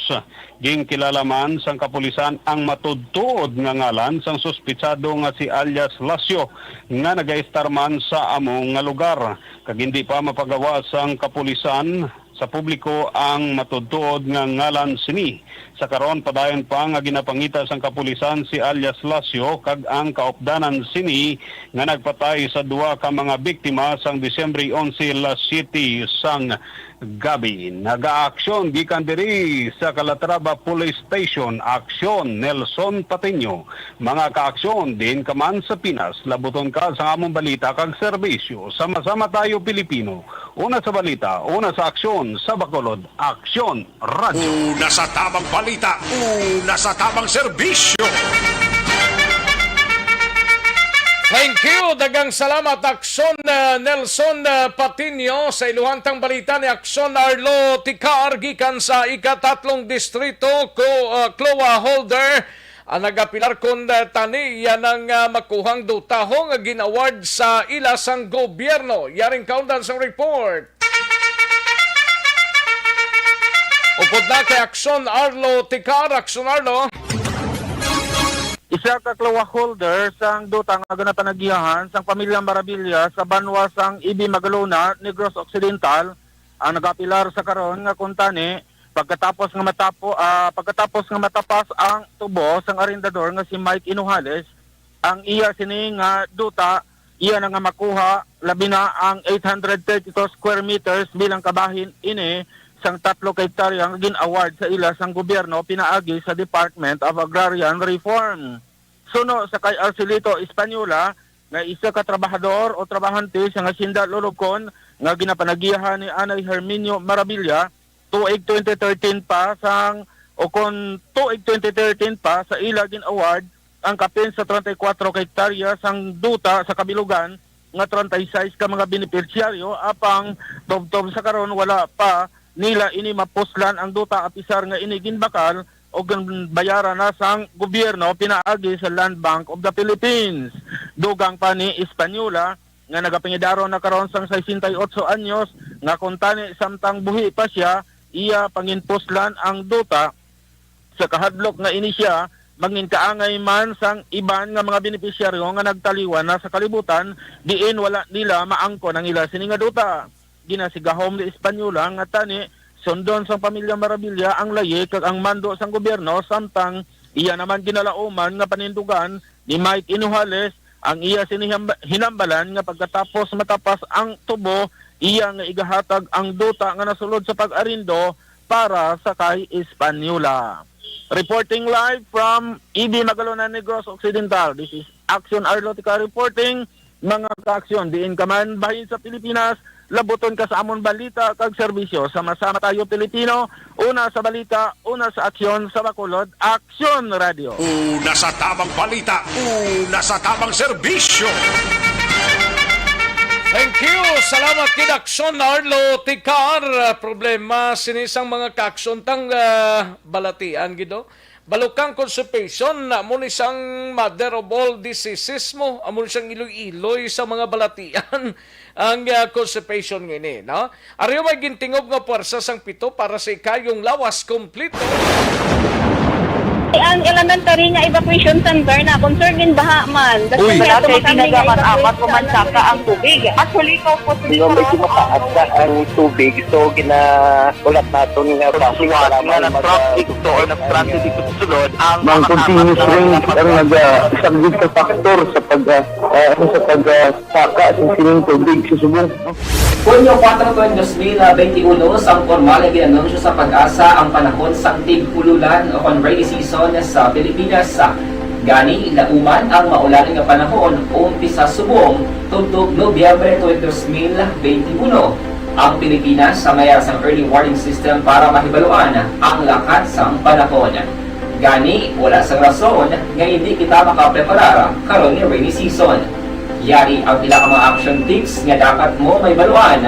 Ginkilala man sang kapulisan ang matuod-tuod nga ngalan sang suspitsado nga si alias Lacio nga nagaistar man sa amo nga lugar, kag hindi pa mapagawa sang kapulisan sa publiko ang matuod-tuod nga ngalan sini. Sa karon, padayon pa nga ginapangita sang kapulisan si alias Lacio kag ang kaupdanan sini nga nagpatay sa duha ka mga biktima sang Disyembre onse, alas siyete sang gabi. Nagaaksyon gikan diri sa Calatrava Police Station, Aksyon Nelson Patiño. Mga kaaksyon, diin ka man sa Pinas, labuton ka sa among balita kag serbisyo. Sama-sama tayo, Pilipino. Una sa balita, una sa aksyon, sa Bacolod, Aksyon Radio. Una sa tamang balita, una sa tamang serbisyo. Thank you. Daghang salamat, Aksyon, uh, Nelson, uh, Patiño. Sa iluhantang balita ni Aksyon Arlo Ticar, gikan sa ikatatlong distrito, ko, uh, CLOA holder, ang nagapilar kon, uh, tani yan ang, uh, makuhang duta nga gin-award sa ila sang gobyerno. Yaring kaundan sang report. Upod na kay Aksyon Arlo Ticar. Aksyon Arlo. Isa ka CLOA holder sang duta nga ginapanagihan sang pamilya Marabilia sa banwa sang Ibi Magalona, Negros Occidental, ang nagapilar sa karon nga kuntani pagkatapos nga matapo, ah, pagkatapos nga matapas ang tubo sang arendador nga si Mike Hinojales, ang iya sini nga duta iya na nga makuha, labi na ang eight hundred thirty-two square meters bilang kabahin ini sang tatlo ka hektarya nga gin-award sa ila sang gobyerno pinaagi sa Department of Agrarian Reform. Suno sa kay Arcelito Española, nga isa ka trabahador o trabahante sa Hacienda Lolobcon nga ginapanagihan ni Anay Herminio Marabilia, tuig twenty thirteen pa sang, o kon tuig twenty thirteen pa sa ila gin-award ang kapin sa treinta y cuatro ka hektarya sang duta sa kabilugan nga treinta y seis ka mga benepisyaryo, apang tubtob sa karon wala pa nila ini mapuslan ang duta, apisar nga ini ginbakal o ginbayaran na sang gobyerno pinaagi sa Land Bank of the Philippines. Dugang pa ni Española, nga nagapangidaron na karon sang sesenta y ocho anyos, nga kuntani samtang buhi pa sia, iya panginpuslan ang duta sa kahadlok nga ini sia manginkaangay man sang iban nga mga benepisyaryo nga nagtaliwan na sa kalibutan, diin wala nila maangkon ang ila sini nga duta. Ginasigahom ni Española nga tani sundon sang pamilya Marabilia ang layi kag ang mando sang gobyerno, samtang iya naman ginalauman nga panindugan ni Mike Hinojales ang iya sini hamba-, hinambalan nga pagkatapos matapas ang tubo, iya nga igahatag ang duta nga nasulod sa pag-arindo para sa kay Española. Reporting live from Ibi Magalona, Negros Occidental, this is Action Arlotica reporting. Mga kaaksyon, diin ka man bahin sa Pilipinas, labuton ka sa amon balita kag serbisyo. Sama-sama tayo, Pilipino. Una sa balita, una sa aksyon, sa Bacolod, Aksyon Radio. Una sa tamang balita, una sa tamang serbisyo. Thank you. Salamat kid Aksyon Arlo Ticar. Problema sini sang mga kaaksyon tang, ah, balatian gid, oh. Balukang constipation, amo ni sang mother of all diseases mo, amo ni sang iloy-iloy sa mga balatian ang, ah, constipation ngini, no? Ari may gintingob nga puwersa sang pito para sa ikayong lawas kompleto. Ang elementary nga evacuation center na concern in baha man. Uy. Wala kay ginagamit apat ko man saka ang tubig. Actually, ikaw po, medyo mataas na ang tubig, so gina- Ulat naton nga traffic, salamat nga nag-traffic to or nag-traffic dito sa sulod ang mga continuous rain ang nag-, ah, isang big factor sa pag, ah, ah, ano, sa pag, ah, saka sa sining tubig sa subong. Hunyo kuwatro, dos mil benti uno, sang pormal nga gin-anunsyo sa PAGASA ang panahon sang tig-ululan o kon rainy season sa Pilipinas. Gani, lauman ang maulan nga panahon umpisa subong tubtob Nobyembre twenty, dos mil benti uno. Ang Pilipinas sa may sang early warning system para mahibaluan ang lakat sang panahon. Gani, wala sang rason nga hindi kita makapreparar karon nga rainy season. Yari ang pila ka mga action tips nga dapat mo mahibaluan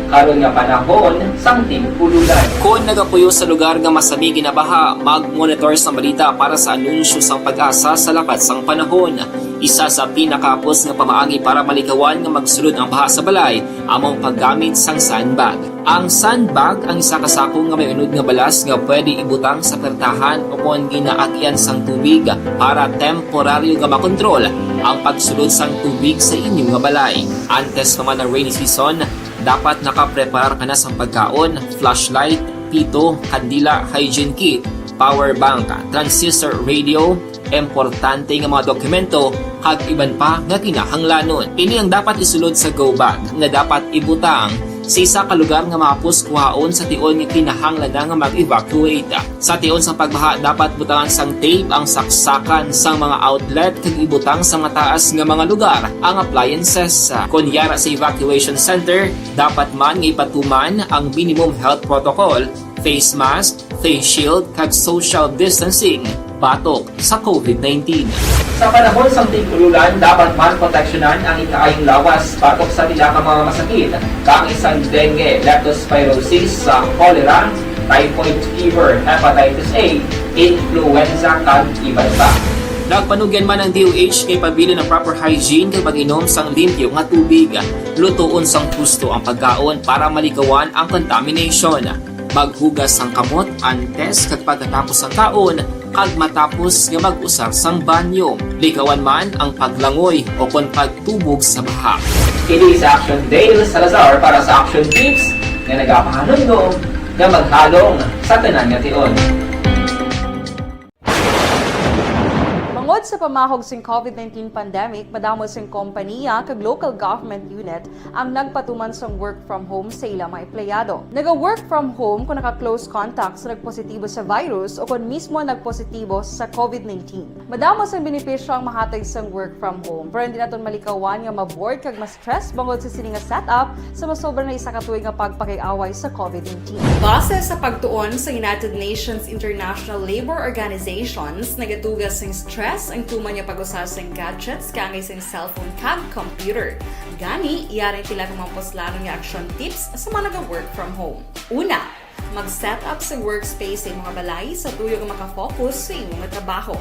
karon nga panahon sang tig-ululan. Kon nagapuyo sa lugar nga masami ginabaha, mag-monitor sang balita para sa anunsyo sang PAGASA sa lakat sang panahon. Isa sa pinakahapos nga pamaagi para malikawan nga magsulod ang baha sa balay amo ang paggamit sang sandbag. Ang sandbag ang isa ka sako nga may unod nga balas nga pwede ibutang sa pertahan o kon ginaagyan sang tubig para temporaryo nga makontrol ang pagsulod sang tubig sa inyo nga balay. Antes pa man ang rainy season, dapat nakapreparar ka na sang pagkaon, flashlight, pito, kandila, hygiene kit, power bank, transistor radio, importante nga mga dokumento, kag iban pa nga kinahanglanon. Ini ang dapat isulod sa go bag nga dapat ibutang sa isa ka lugar nga mahapos kuhaon sa tion nga kinahanglan na nga mag-evacuate. Sa tion sa pagbaha, dapat butangan sang tape ang saksakan sang mga outlet kag ibutang sa mataas nga mga lugar ang appliances. Kon yara sa evacuation center, dapat man nga ipatuman ang minimum health protocol, face mask, face shield, kag social distancing batok sa covid nineteen. Sa panahon sang tig-ululan, dapat man proteksyonan ang ikaayong lawas batok sa pila ka mga masakit, kaangay sang dengue, leptospirosis, sa cholera, typhoid fever, hepatitis A, influenza, kag iban pa. Nagpanugyan man ang D O H nga ipabilin ang proper hygiene kag pag-inom sang limpyo nga tubig. Lutoon sang husto ang pagkaon para malikawan ang contamination. Maghugas sang kamot antes kag pagkatapos sang kaon kag matapos nga mag-usar sang banyo. Likawan man ang paglangoy o kon pagtubog sa baha. Kini si Action Dale Salazar para sa Action Tips nga nagapahanumdom nga maghalong sa tanan nga tion. Bangod sa pamahog sing covid nineteen pandemic, madamo sing kompaniya kag local government unit ang nagpatuman sang work from home sa ila mga empleyado. Naga-work from home kung naka-close contact sa nagpositibo sa virus o kon mismo nagpositibo sa covid nineteen. Madamo sang benepisyo ang mahatag sang work from home, pero hindi naton malikawan nga ma-bored kag ma-stress bangod sa sini nga setup sa masobra na isa ka tuig nga pagpakig-away sa covid nineteen. Base sa pagtuon sa United Nations International Labor Organizations, nagatuga sing stress ang tuman nga pag-usa sing gadgets kaangay sing cellphone kag computer. Gani, yari ang pila ka mga puslanon nga action tips sa mga naga-work from home. Una, mag-set up sa workspace sa imong balay sa tuyo nga makafocus sa imo nga trabaho.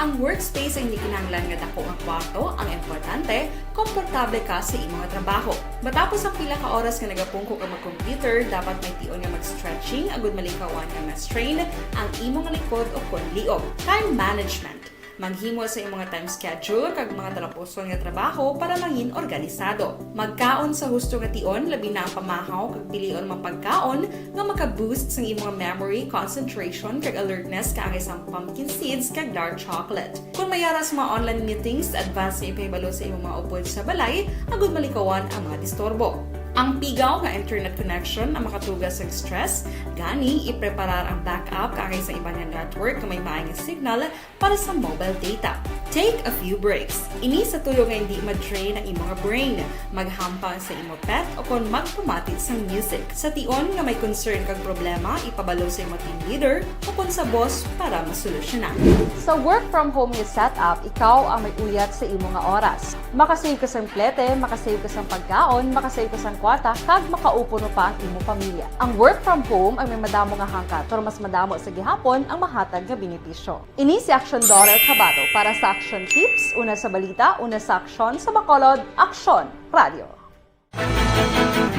Ang workspace ay hindi kinahanglan nga dako nga kwarto, ang importante, komportable ka sa imo nga trabaho. Matapos ang pila ka oras nga nagapungko ka mag-computer, dapat may tion nga mag-stretching agud malikawan nga ma-strain ang imo nga likod o kon liog. Time management. Maghimo sa imo nga time schedule kag mga talapuson nga trabaho para mangin organisado. Magkaon sa husto nga tion, labi na ang pamahaw kag pilion mga pagkaon nga maka-boost sang imo nga memory, concentration, kag alertness kaangay sang pumpkin seeds kag dark chocolate. Kon may ara sa mga online meetings, advance nga ipahibalo sa imo mga upod sa balay agud malikawan ang mga disturbo. Ang pigaw nga internet connection ang makatuga sang stress, gani ipreparar ang backup kaangay sa iban nga network nga may maay nga signal para sa mobile data. Take a few breaks. Ini sa tuyo nga hindi ma-drain ang imo nga brain. Maghampang sa imo pet o kon magpamati sang music. Sa tion nga may concern kag problema, ipabalo sa imo team leader o kon sa boss para masolusyonan. Sa work from home nga setup, ikaw ang may uyat sa imo nga oras. Makasave ka sang plete, makasave ka sang pagkaon, makasave ka sang kwarta, kag makaupod pa ang imo pamilya. Ang work from home ang may madamo nga hangkat, pero mas madamo sa gihapon ang mahatag nga benepisyo. Ini si Action Daughter Kabato para sa Action Tips, una sa balita, una sa aksyon, sa Bacolod, Aksyon Radio.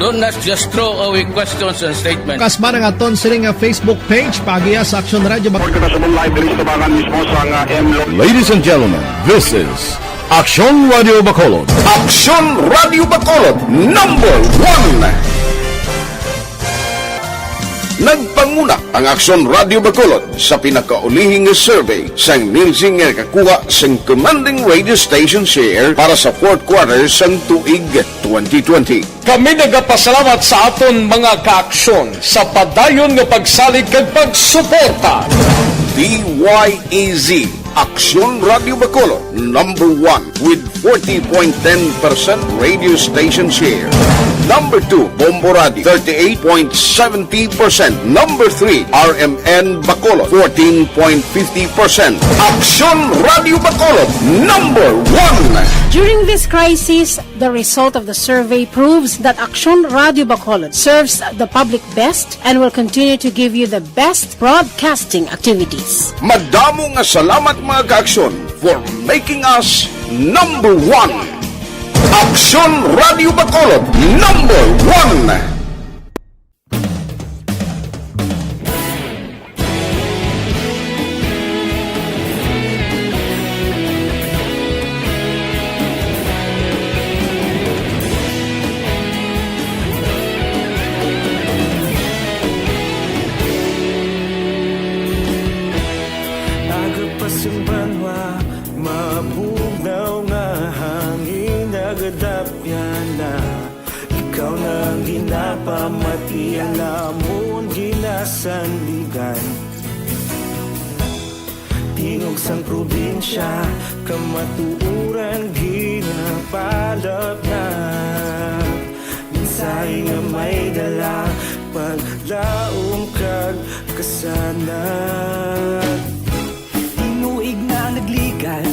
Don't just throw away questions and statements. Kasba ang aton sini nga Facebook page, paagiha sa Aksyon Radio Bac- Pagkakasabong live diri sa tabangan mismo sa nga M Lo- Ladies and gentlemen, this is Aksyon Radio Bacolod. Aksyon Radio Bacolod, number one. Nagpanguna ang Aksyon Radio Bacolod sa pinakaulihi nga survey sang Nielsen nga nakakuha sang commanding radio station share para sa fourth quarter sang tuig twenty twenty. Kami nagapasalamat sa aton mga kaaksyon sa padayon nga pagsalig kag pagsuporta. D Y E Z, Aksyon Radio Bacolod, number one with forty point ten percent radio station share. Number two, Bombo Radio, thirty-eight point seventy percent. Number three, R M N Bacolod, fourteen point fifty percent. Aksyon Radio Bacolod, number one. During this crisis, the result of the survey proves that Aksyon Radio Bacolod serves the public best and will continue to give you the best broadcasting activities. Madamo nga salamat, mga kaaksyon, for making us Number one. Aksyon Radio Bacolod, number one. Aga pa sing banwa, mabugnaw nga hangin nagadapyan na. Ikaw na ang ginapamati, ang amon ginasandigan. Tingog sang probinsya, kamatuoran ginapalapnag. Mensahe nga may dala, paglaom kag kasanag. Tinuig na nagligan,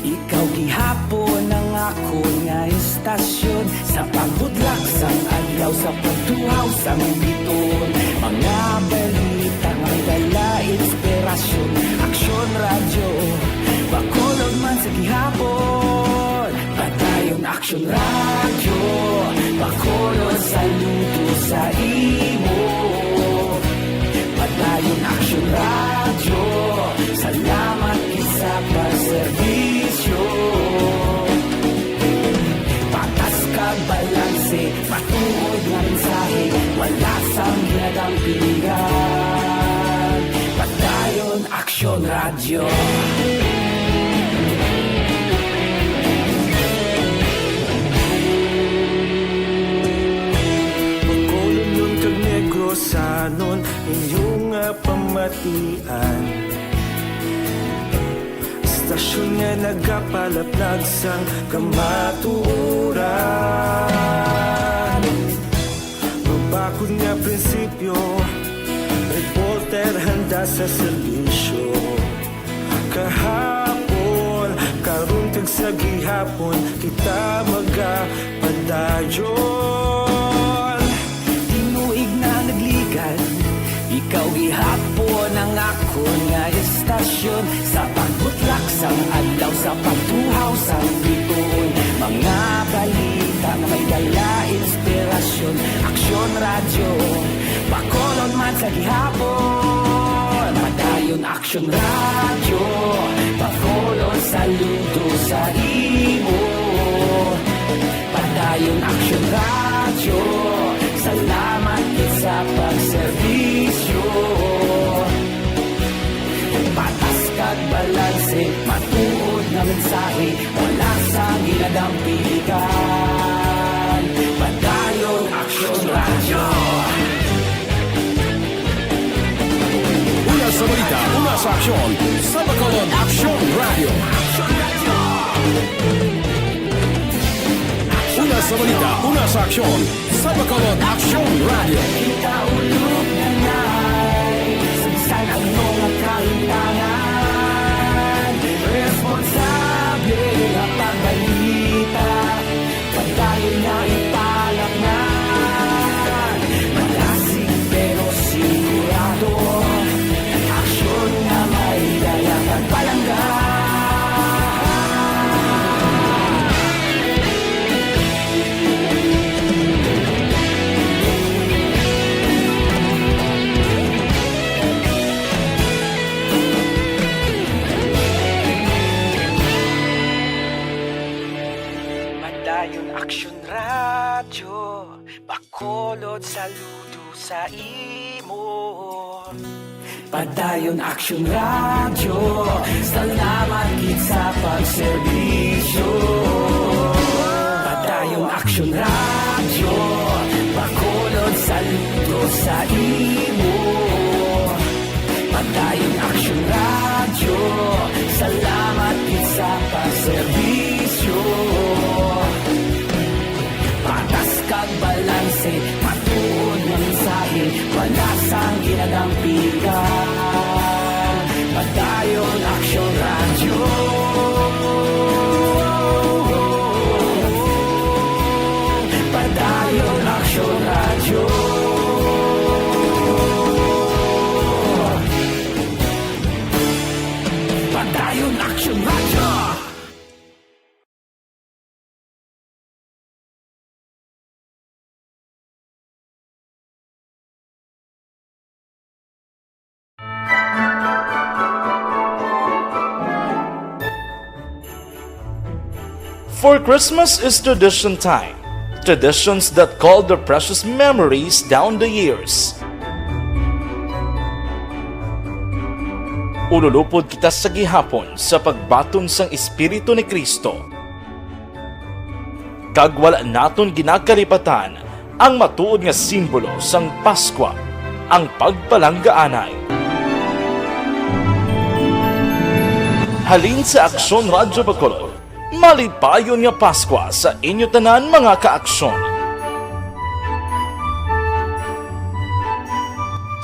ikaw gihapon ang akon nga istasyon. Sa pagbudlak sang adlaw, sa pagtuhaw sang biton, mga balita nga may dala inspirasyon. Aksyon Radyo, Bacolod man sa gihapon. Padayon Aksyon Radyo, Bacolod, saludo sa imo. Padayon Aksyon Radyo, salamat gid sa pagserbisyo. Patas kag balanse, matuod nga mensahe, wala sang ginadampigan. Padayon Aksyon Radyo. Bacolodnon kag Negrosanon, inyo nga pamatian. Istasyon nga nagapalaplag sang kamatuoran. Mabakod nga prinsipyo, reporter handa sa serbisyo. Kahapon, karon, kag sa gihapon, kita magapadayon. Tinuig na nagligan, ikaw gihapon ang akon nga istasyon. Sa pagbutlak sang adlaw, sa pagtuhaw sang bituon, mga balita nga may dala inspirasyon. Aksyon Radyo, Bacolod man sa gihapon. Padayon Aksyon Radyo, Bacolod, saludo sa imo. Padayon Aksyon Radyo, salamat gid sa pagserbisyo. Patas kag balanse, matuod nga mensahe, wala sang ginadampigan. Padayon Aksyon Radyo. Una sa balita, una sa aksyon, sa Bacolod Aksyon Radyo. Una sa balita, una sa aksyon, sa Bacolod Aksyon Radyo. Kita ulog na nai, sa bisan ano nga kahintangan, responsable nga pagbalita. Padayon na ipalaknag, malasig pero sigurado. Aksyon nga may dala kag palangga. Padayon Aksyon Radyo, Bacolod, saludo sa imo. Padayon Aksyon Radyo, salamat gid sa pagserbisyo. Padayon Aksyon Radyo, Bacolod, saludo sa imo. Padayon Aksyon Radyo, salamat gid sa pagserbisyo. Patas kag balanse, matuod nga mensahe, wala sang ginadampigan. Padayon Aksyon Radyo. Padayon Aksyon Radyo. Padayon Aksyon Radyo. For Christmas is tradition time. Traditions that call the precious memories down the years. Ululupod kita sa gihapon sa pagbaton sang Espiritu ni Cristo. Kag wala naton ginakalipatan ang matuod nga simbolo sang Paskwa, ang pagpalanggaanay. Halin sa Aksyon Radyo Bacolod, malipayon nga Paskwa sa inyo tanan, mga kaaksyon.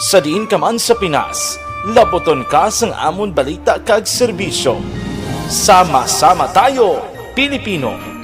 Sa diin ka man sa Pinas, laputon ka sang amon balita kag serbisyo. Sama-sama tayo, Pilipino!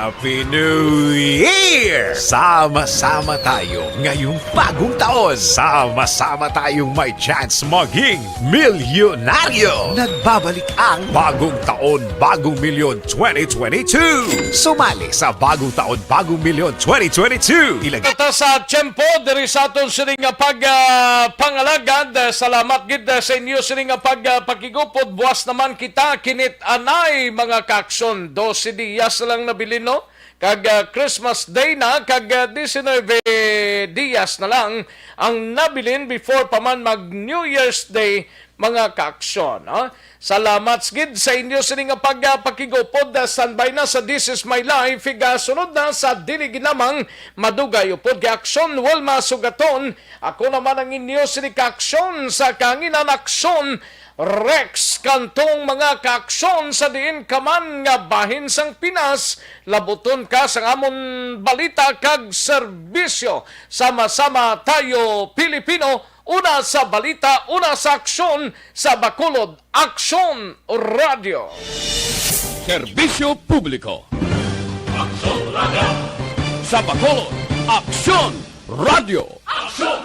Happy New Year! Sama-sama tayo ngayong bagong taon. Sama-sama tayong may chance maging milyonaryo. Nagbabalik ang bagong taon, bagong milyon twenty twenty-two. Sumali sa bagong taon, bagong milyon twenty twenty-two. Ilagay Kata sa tiyempo, diri sa aton sini nga pag, ah, pangalagad. Ah, salamat gid, ah, sa inyo sini nga pag, ah, pakigupod. Buwas naman kita kinit anay, mga kaaksyon. Dose dias lang nabilin, no? Kag, ah, Christmas Day na, kag, ah, diecinuebe dias na lang ang nabilin before pa man mag New Year's Day, mga kaaksyon, no? Salamat gid sa inyo sini nga pag, ah, pakigupod. Ah, standby na sa This Is My Life. Igasunod na sa dili ginamang madugay upod kay Aksyon Wilma Sugaton. Ako naman ang inyo sini kaaksyon sa kahanginan, Aksyon Rex Cantong. Mga kaaksyon, sa diin ka man nga bahin sang Pinas, labuton ka sang amon balita kag serbisyo. Sama-sama tayo, Pilipino, una sa balita, una sa aksyon, sa Bacolod Aksyon Radio. Serbisyo publiko. Aksyon Radio. Sa Bacolod Aksyon Radio. Aksyon